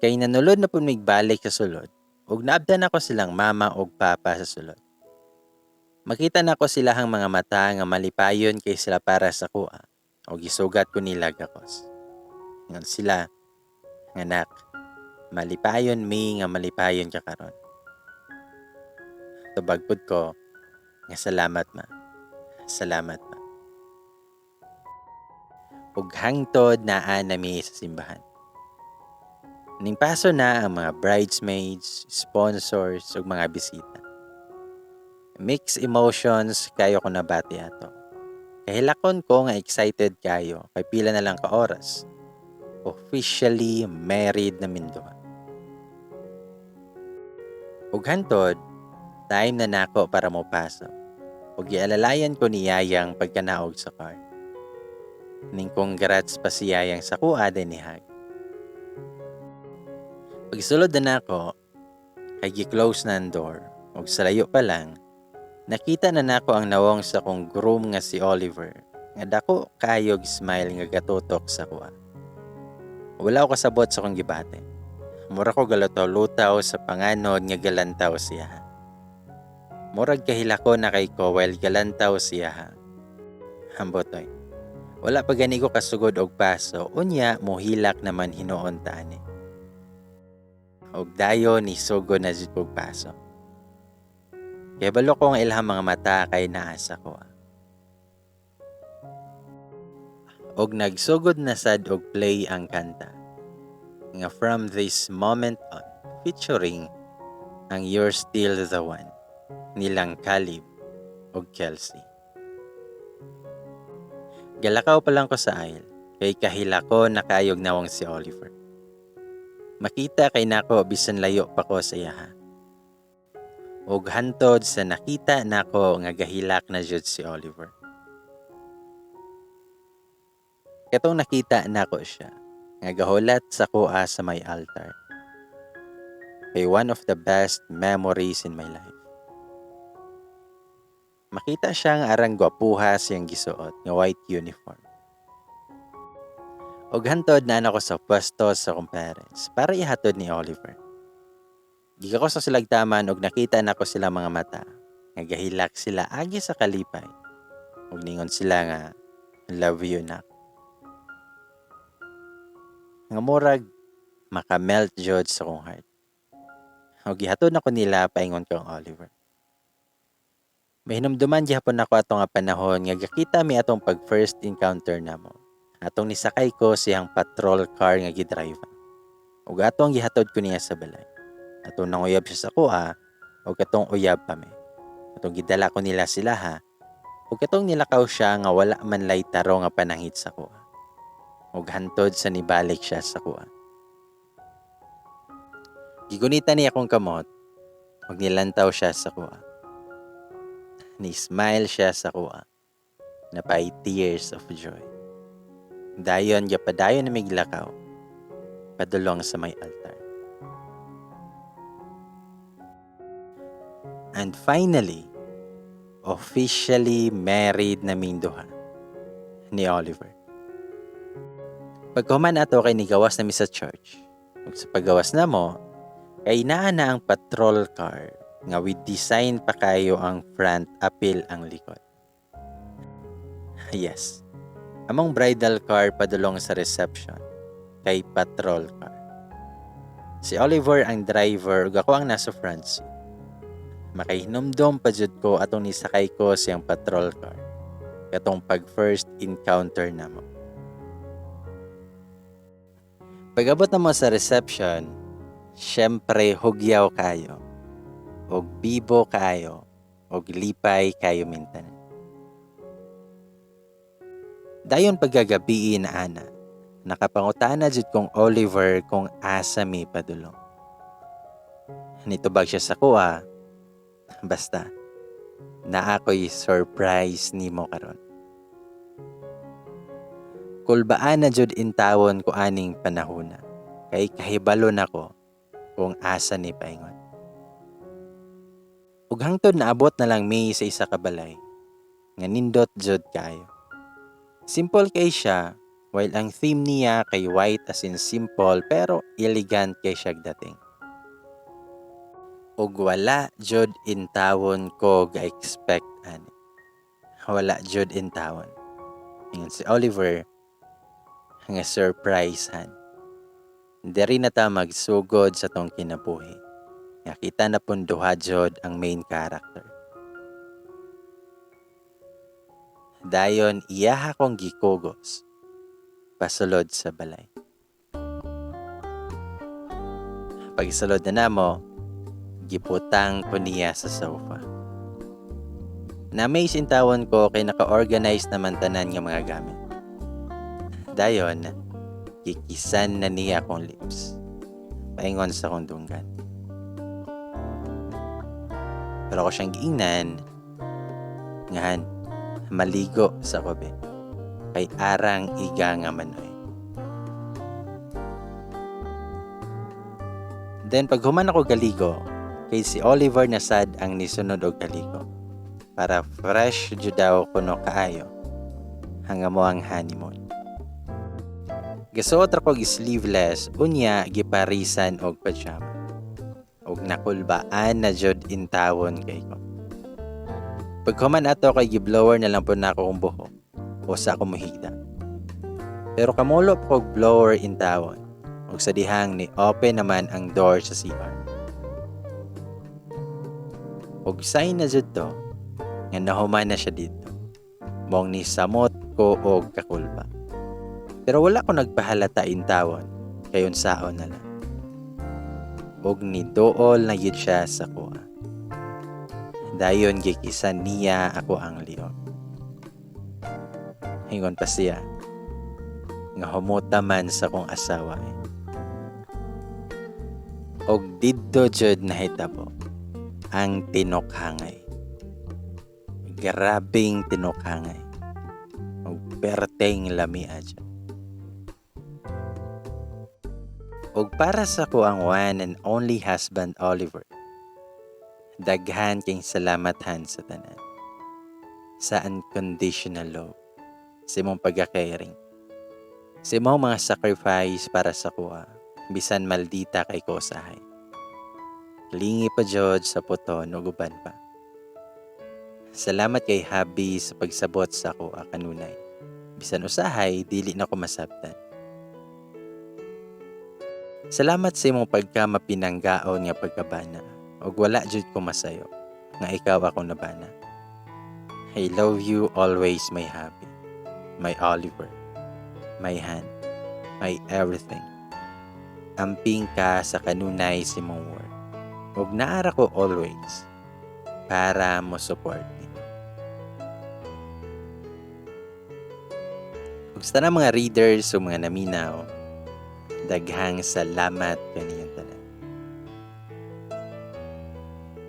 Speaker 1: kay nanulod na pud migbalik sa sulod ug naabdan nako silang mama ug papa sa sulod. Makita nako silahang mga mata nga malipayon kay sila para sa kuha ug gisugat ko nila gakos. Ngan sila, nganak, malipayon mi nga malipayon ka karon. Tubag pud ko nga salamat ma. Salamat ma. Ug hangtod naa nami sa simbahan. Ning paso na ang mga bridesmaids, sponsors ug mga bisita. Mixed emotions kayo ko nabati ato. Kahilakon ko nga excited kayo kay pila na lang ka oras. Officially married na minduha. Ug hantod, time na nako para mopasok. Ug gialalayan ko ni Yayang pagkanaog sa car. Ning congrats pa si Yayang sa kuha din ni Hag. Pagsulod na nako, kay gi-close na ang door, ug sa layo pa lang, Nakita na nako ang nawong sa akong groom nga si Oliver, nga dako kayog smile nga gatutok sa kuha. Wala ko kasabot sa akong gibati. Mura ko galutaw-lutaw sa panganod nga galantaw siya. Murag kahilako na kay ko while galantaw siya. Hambotoy. Wala pa gani ko kasugod og paso, unya mohilak naman hinuon ta ani. Og dayon nisugod na jud kog paso. Kay balo ko nga ilahang mga mata kay naa sa ko. Og nagsugod na sad og play ang kanta nga "From This Moment On" featuring ang "You're Still the One" nilang Caleb ug Kelsey. Galakaw pa lang ko sa aisle kay kahila ko na kayog nawong si Oliver. Makita kay nako bisan layo pa ko sa iyaha. Ug hantod sa nakita nako nga gahilak na jud si Oliver. Katong nakita nako siya nga gahulat sa kuha sa may altar. Kay one of the best memories in my life. Makita siya nga arang gwapuha siyang gisuot nga white uniform. Og hantod na ako sa pwesto sa akong parents para ihatod ni Oliver. Gigawas sa silagtaman og nakita nako sila mga mata nga gahilak sila agi sa kalipay. Og ningon sila nga, "Love you, nak." Nga murag maka-melt jud sa akong heart. Og gihatod nako nila paingon kang Oliver. Mahinumduman gihapon nako ato nga panahon nga gakita mi atong pag first encounter namo. Atong nisakay ko siyang patrol car nga gidrive. Ug atong gihatod ko niya sa balay. Atong nanguyab siya sa kuha ug katong uyab pa mi. Atong gidala ko nila sila ha. Ug katong nilakaw siya nga wala man lay tarong nga panangit sa kuha. Ug hantod sa nibalik siya sa kuha. Gigunita niya akong kamot ug nilantaw siya sa kuha. Ni-smile siya sa kuha. Napay tears of joy. Dayon gapadayon na miglakaw padulong sa may altar. And finally, officially married na ming duha ni Oliver. Pagkahuman ato kay nigawas na mi sa church. Ug sa paggawas na mo, kay naa na ang patrol car nga with design pa kayo ang front apil ang likod. Yes. Among bridal car padulong sa reception kay patrol car. Si Oliver ang driver ug ako ang nasa front seat. Makahinumdom pa jud ko atong nisakay ko siyang patrol car katong pag first encounter namo. Pag-abot namo sa reception, syempre hugyaw kayo, og bibo kayo, og lipay kayo mintanan. Dayon pagkagabii na ana, nakapangutana jud kong Oliver kung asa mi padulong. Nitubag siya sa kuha, "Basta, naa ko'y surprise nimo karon." Kulbaan na jud intawon ko aning panahona, kay kahibalo nako kung asa ni paingon. Ug hangtod naabot na lang mi sa isa ka balay, nga nindot jud kayo. Simple kay siya, while ang theme niya kay white as in simple pero elegant kay siya dating. Ug wala jud intawon ko ga-expect ani. Wala jud intawon. Ingon si Oliver nga surprise han. Diri na ta magsugod sa tong kinabuhi. Nga kita na pun duha jud ang main character. Dayon iyaha kong gikugos pasulod sa balay. Pagsulod na namo, giputang ko niya sa sofa. Na-amaze intawon ko kay naka-organize naman tanan nga mga gamit. Dayon, kikisan na niya akong lips. Paingon sa akong dunggan. Pero ako siyang giingnan, ngahan, maligo sa kobe. Kay arang iga nga manoy. Then pag human ako galigo, kay si Oliver na sad ang nisunod og galigo. Para fresh jud daw kuno kaayo ang among honeymoon. Gasuot ra kog sleeveless, unya giparisan og pajama. Og nakulbaan na jud intawon kay ko. Paghuman ato kay gi-blower na lang po nako akong buhok o sa ako mohigda. Pero kamulo pa kog blower intawon ug sa dihang ni open naman ang door sa CR. Og sign na jud to nga nahuman na siya didto. Mong ni samot ko og kakulba. Pero wala ko nagpahalata intawon kay unsaon na lang. Og niduol na gyud siya sa kuha. Dayon gikisan niya ako ang liog. Ingon pa siya nga humuta man sa kong asawa eh. Og didto jud nahitabo ang tinukhangay. Grabing tinukhangay. Og perteng lamia jud. Og para sa ko ang one and only husband Oliver, daghan kay salamat han sa tanan. Sa unconditional love, sa imong pagka-caring, sa imong mga sacrifice para sa kuha, bisan maldita kay ko usahay. Lingi pa jud sa puton ug uban pa. Salamat kay hubby sa pagsabot sa akoa kanunay. Bisan usahay, dili na ko masabtan. Salamat sa imong pagka mapinanggaon nga pagkabana ug wala jud ko masayo nga ikaw akong nabana. I love you always, my hubby, my Oliver, my hand, my everything. Amping ka sa kanunay sa imong work. Ug naara ko always para mo support nimo. Ug sa tanang mga readers ug mga naminaw, daghang salamat kaniyang tanan.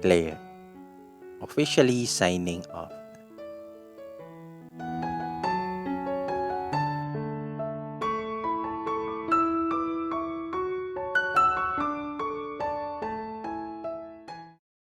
Speaker 1: Claire, officially signing off.